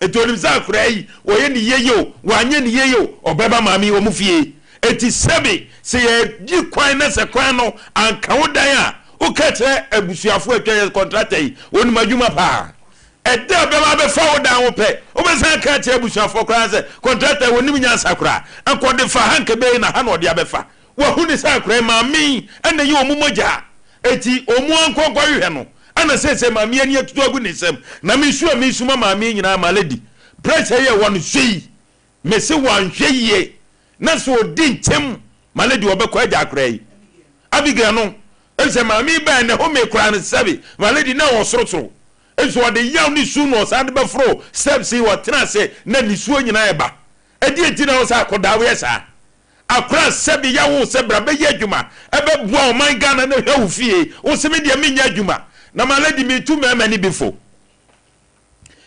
Enti onim sɛ akwadaa yi, wɔyɛ no yie o, wɔanyɛ no yie o, ɔbɛba maame yi wɔn fie. Enti sɛbe sɛ yɛyi kwan na sɛ kwan no anka wo dan a, woka kyerɛ abusuafoɔ a atwa yɛ kɔntrata yi, wɔnim adwuma paa. Ɛda a ɛbɛba abɛfa wo dan ho pɛ, wobɛsan aka akyerɛ abusuafoɔ koraa sɛ kɔntrata yi wɔnim nyansa koraa, anka ɔde fa ha anka ɛbɛyɛ na ha na ɔde abɛfa. Wɔahu no sɛ akwadaa yi maame yi na ɛyɛ wɔn mogya, enti wɔn ara nkɔ nkɔhwehwɛ no. Ɛna seesei maame yi ani atutu agu ne nsam, na me su a mesu ma maame yi nyinaa, my lady, pressure yi a ɛwɔ no so yi, mese wanhwɛ yie na sɛ ɔdi nkyem, my lady, ɔbɛkɔ agya akwadaa yi. Abigail no, efisɛ maame yi bae na ɛhome koraa no, sɛbe, my lady, na ɛwɔ sorosoro. Nso ɔde yaw ne su na ɔsan de bɛforo steps yi, ɔtena ase na nisuo nyinaa ɛba. Ɛdeɛn nti na ɛwɔ sɛ akwadaa woyɛ saa? Akora sɛbi ya wo sɛ bra bɛyɛ adwuma ɛbɛ boa ɔman Ghana na hwɛ wo fie wo se me deɛ menyɛ adwuma na ma lady me tu mɛɛma no bi fo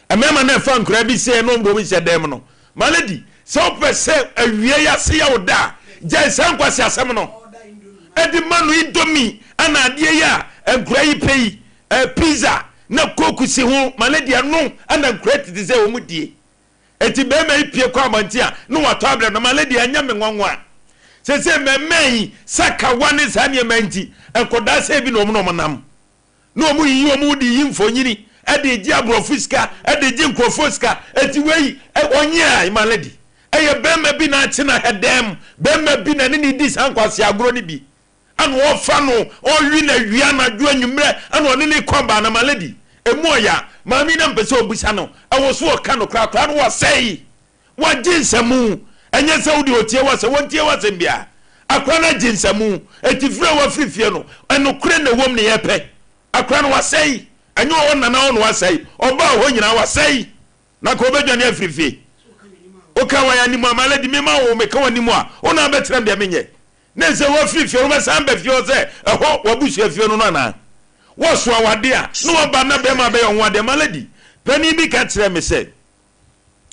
ɛmɛɛma no ɛfa nkoraa bi sɛ ɛno mbom nhyɛ dɛm no ma lady sɛ wo pɛ sɛ awie yase yɛ wo da a gyae saa nkwasi asɛm no ɛde ma no indomie ɛna adeɛ yi a nkoraa yi pɛ yi pizza na coke si ho ma lady ɛno ɛna nkoraa tete sɛ wɔn die. Enti barima yi pue kɔ abɔnten a, na watɔ abrɛ no. Ma lady, ɛnyɛ me nwanwa. Seesei mmɛmmaa yi, sakawa ne saa nneɛma yi nti, nkɔdaa sɛɛ bi na wɔn na wɔnam. Na wɔyiyi wɔn ho de yi mfonini, de regye aborɔfo sika, de regye nkurɔfoɔ sika. Enti wei, ɔnyɛ a, ma lady. Ɛyɛ barima bi na akye no ahɛdɛm, barima bi na ne no redi saa nkwasea agorɔ no bi. Ɛna ɔfa no, ɔwe no awia, anadwo, anwummerɛ, ɛna ɔne no rekɔ aba. Na my lady, ɛmu ɔya. Maame yi na mepɛ sɛ ɔbisa no, ɛwɔ so ɔka nokorɛ, akwadaa no wasɛe, wagye nsamu. Ɛnyɛ sɛ wode ɔtie w'asɛm, wɔntie w'asɛm biara. Akwadaa no agye nsamu, enti firi a wafiri fie no, ɛnokorɛ na ɛwom na yɛpɛ. Akwadaa no wasɛe, ɛnyɛ ɔwɔ nana hɔ na wasɛe, ɔbaa hɔ nyinaa wasɛe. Na nka ɔbɛdwane afiri fie. Woka wɔn anim a, my lady, mema wo, meka wɔn anim a, wo na abɛkyerɛ me deɛ menyɛ. Ne sɛ woafiri fie no, wobɛsan aba fie hɔ sɛ ɛhɔ w'abusua fie no no anaa? Woasoa w'ade a, na woaba na bɛrima abɛyɛ wo ho adeɛ. My lady, panin bi ka kyerɛɛ me sɛ,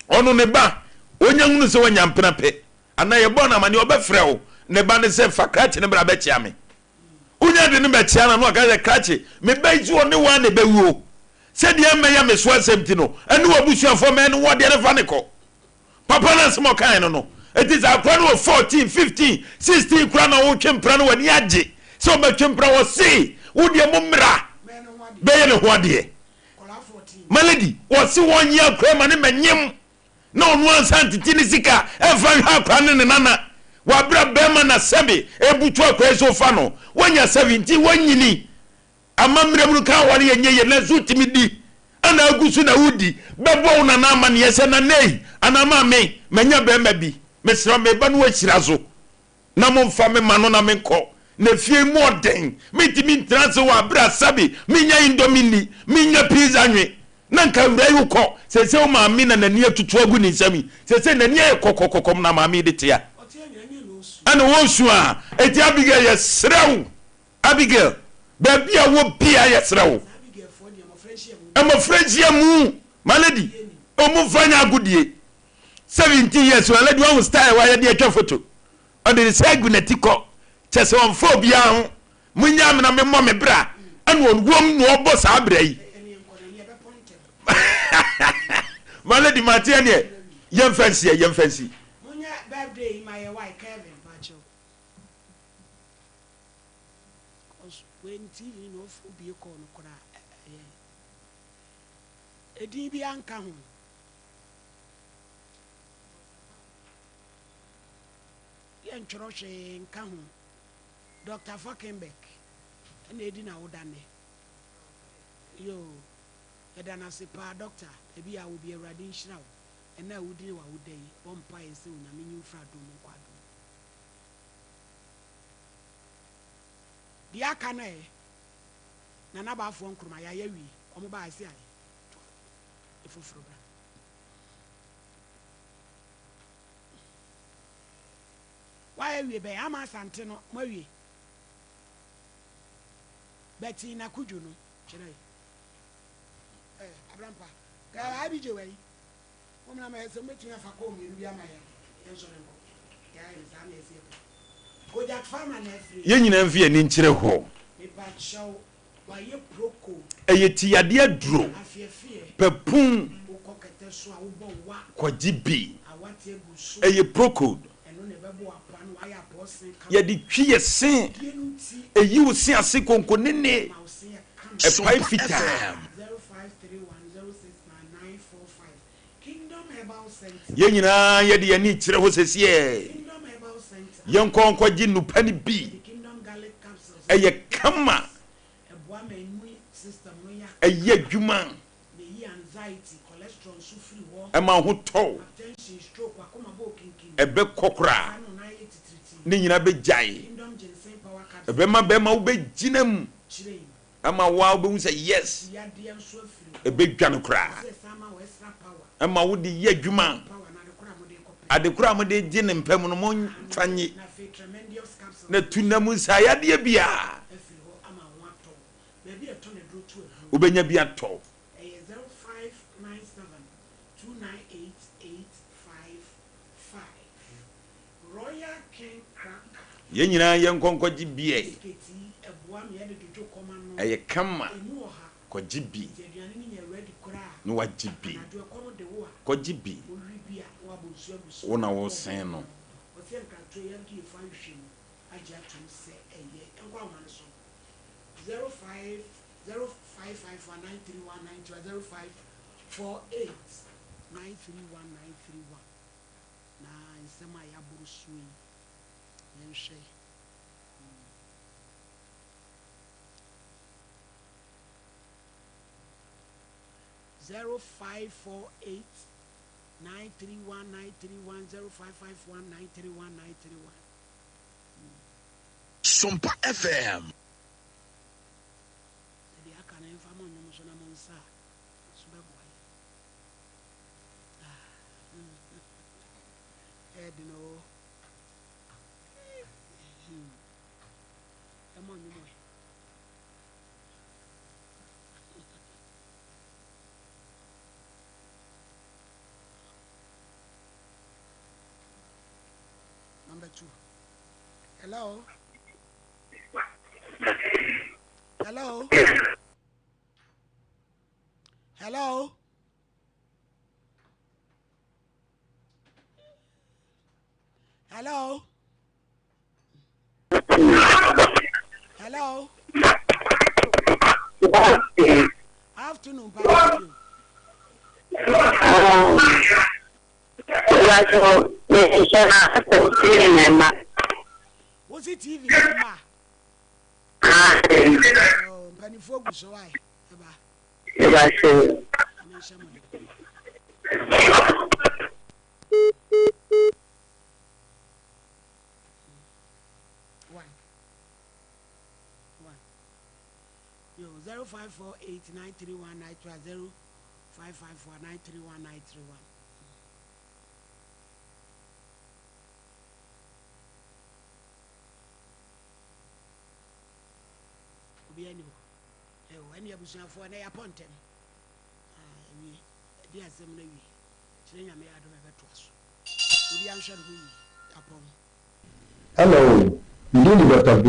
ɔno ne ba, ɔnya hunu sɛ wanya mpena pɛ, anaa yɛbɔɔ no amaneɛ, ɔbɛfrɛ wo, ne ba no sɛ, fa krakye no bra bɛkyea me. Wonya de no bɛkyea no a, na waka sɛ, krakye, me ba yi sɛ ɔne wo ara na ɛbɛwuo. Sɛdeɛ ɛmmɛyɛ me so asɛm nti no, ɛne w'abusuafoɔ mmɛyɛ no wo adeɛ no fa no kɔ. Papa no asɛm a ɔkaeɛ no no, enti sɛ akora no wɔ 14, 15, 16 koraa na wotwe mpena no w'ani agye sɛ ɔbɛtwe mpena wɔse wo deɛ mo mmra bɛyɛ ne ho adeɛ. My lady, wɔse wɔnye akora ma ne mɛnyem na ɔno ansa ntete ne sika ɛmfa nhwɛ akora ne ne nana. Wabra bɛrima na sɛbe ebutu akora yi so fa no. Wanya 17, wanyini. Amammerɛ mu no ka aware yɛ nyɛ yie nanso wotumi di ɛna agu so na wodi bɛbɔ wo nana amaneɛ sɛ nana ei anaa maame manya barima bi mesrɛ wo meba no wahyira so na momfa me ma no na menkɔ na fie mu ɔden mentumi ntena ase wɔ aberɛ a sɛbe menya indomie nni menya pizza nwe na nka awura yi wokɔ sɛsɛ wo maame na n'ani atutu agu ne nsam yi sɛsɛ n'ani ayɛ kɔkɔkɔkɔm na maame yi de tea ɛna wɔsu a eti Abigail yɛsrɛ wo Abigail, baabi a wɔ biaa yɛsrɛ wo. Mmɔfra nhyiamu, my lady, ɔmu mfa nyɛ agodie. 17 years, my lady, wahu style wayɛ de atwa photo. Ɔde ne nsa agu n'ati kɔ, kyɛ sɛ ɔmfa obiara ho. Monyaa me na memmɔ me bra. Ɛna ɔwom na ɔbɔ saa bra yi. My lady, mate ɛneɛ. Yɛmfa nsi ɛ, yɛmfa nsi. Monyɛ birthday yi ma yɛ wai Kevin pakyɛw. Cos wei no TV no na obie call no koraa ɛyɛ edin biaa nka ho. Yɛntwerɛ hwee nka ho. Doctor Falkenberg na edi n'awoda nnɛ. Yoo, yɛda no ase paa Doctor, baabi a wɔ bi Awurade nhyira wo ɛnnɛ a wodini w'awoda yi, bɔ mpaeɛ sɛ Onyame nyi wo firi adom mu nkɔ adom mu. Deɛ aka no ɛ, Nana Baafoɔ Nkrumah, yɛayɛ awie, wɔn baa ɛse ayɛ, to foforɔ bra. Wayɛ awie bɛn? Ama Asante no moawie? Bɛtee na Kudwo no kyerɛ eh, Abrampa ka IBJ wɔ yi momena ma yɛ sɛ mobɛtumi afa kɔɔ mmienu bi ama yɛ yɛnsɔre nkɔ yɛayɛ no saa na yɛsi yɛpɛ Kojak Farmer na afiri Yɛn nyinaa mfi yɛn ani nkyerɛ hɔ. Mepa kyɛw wayɛ proko. Ɛyɛ ti yadeɛ aduro. Afeɛfeɛ. Pɛ pon. Wokɔ kɛtɛ so a wobɔ wa. Kɔgye bi. Awate agu so. Ɛyɛ procode. Ɛno na ɛbɛbɔ w'apoa no wayɛ apɔɔsen kama. Yɛde twi yɛ se. Die no nti. Ɛyi wo se ase konkonene. Ma wo se yɛ kama. Ɛpae Sompa fitaa. FM. 0531 069945 Kingdom Herbal Centre. Yɛn nyinaa yɛde yɛn ani rekyerɛ hɔ sɛsiɛ. Kingdom Herbal Centre. Yɛnkɔ nkɔgye nnupa no bi. Yɛde Kingdom Garlic Capsules. Ɛyɛ kama. Ɛboa ma immune system no yɛ Ɛyɛ adwuma. Na ɛyi anxiety, cholesterol nso firi hɔ. Ɛma wo ho tɔ wo. Hypertension, stroke, w'akoma bɔ okinkin. Ɛbɛkɔ koraa. Saa na wo nan yɛ titiritii. Ne nyinaa bɛgyae. Kingdom Ginseng Power Capsules. Ɛbɛma bɛrima wobɛgyina mu. Kyerɛ yi. Ɛma wo ara wobɛhu sɛ yes. Yi yadeɛ nso afiri hɔ. Ɛbɛdwane koraa. Ɛsɛ ɛsan ma wo extra power. Ɛma wode yɛ adwuma. Power no ade korɔ a mode rekɔpɛ. Ade korɔ a mode regye ne mpa mu no momfa nnye. Na afei Tremendous Capsules. Na tu nna mu nsaeyadeɛ biara. Afiri hɔ ama wo ho atɔ wo. Baabi a ɛtɔ na aduro to aburo. Wobɛnya bi atɔ. Ɛyɛ 0597 298 855. Royal King Cracker. Yɛn nyinaa yɛnkɔ nkɔgye bi ɛ. Biscuit yi ɛboa me yɛde dwodwo kɔm ano. Ɛyɛ kama. Emu wɔ ha. Kɔgye bi. Nti aduane no nyɛ ready koraa a. Na wagye bi. Anadwo ɛkɔm de wo a. Kɔgye bi. Wowe bi a na wabɔ nsuo agu so. Wo na wosen no. Ɔsɛ nkratoɔ yi FDA foɔ ahwehwɛ mu agye atom sɛ ɛyɛ. Ɛnkɔ ahoma no so. 05 0551 931 921 0548 931 931 Na nsɛm a yɛaboro soɔ yi, yɛnhwɛ. 0548 931 931 0551 931 931. Sompa FM. Sɛ deɛ aka no yɛmfa mo nnwom so na mo nsa a nso bɛboa yɛ. Ah, ɛyɛ den oo. Hmm. Ɛmɔ nnwom ɛ. Number 2. Hello. Hello. Hello. Hello. Hello. Afternoon, Pastor. Wosi TV no mma? Oh, mpanimfoɔ gu so ae. Ɛba. Nyame nhyɛ mo den. One. One. Yo, 0548 931 931 0554 931 931. Obiara ni hɔ. Ɛwɔ ɛne abusuafoɔ ɛnɛ yɛapɔ ntɛm. Awie ɛdi asɛm no awie. Kyerɛ nyame yɛ adom ɛbɛtoa so. Obiara nhwɛ ne ho yie. Yɛapɔn. Hello, me din de Doctor.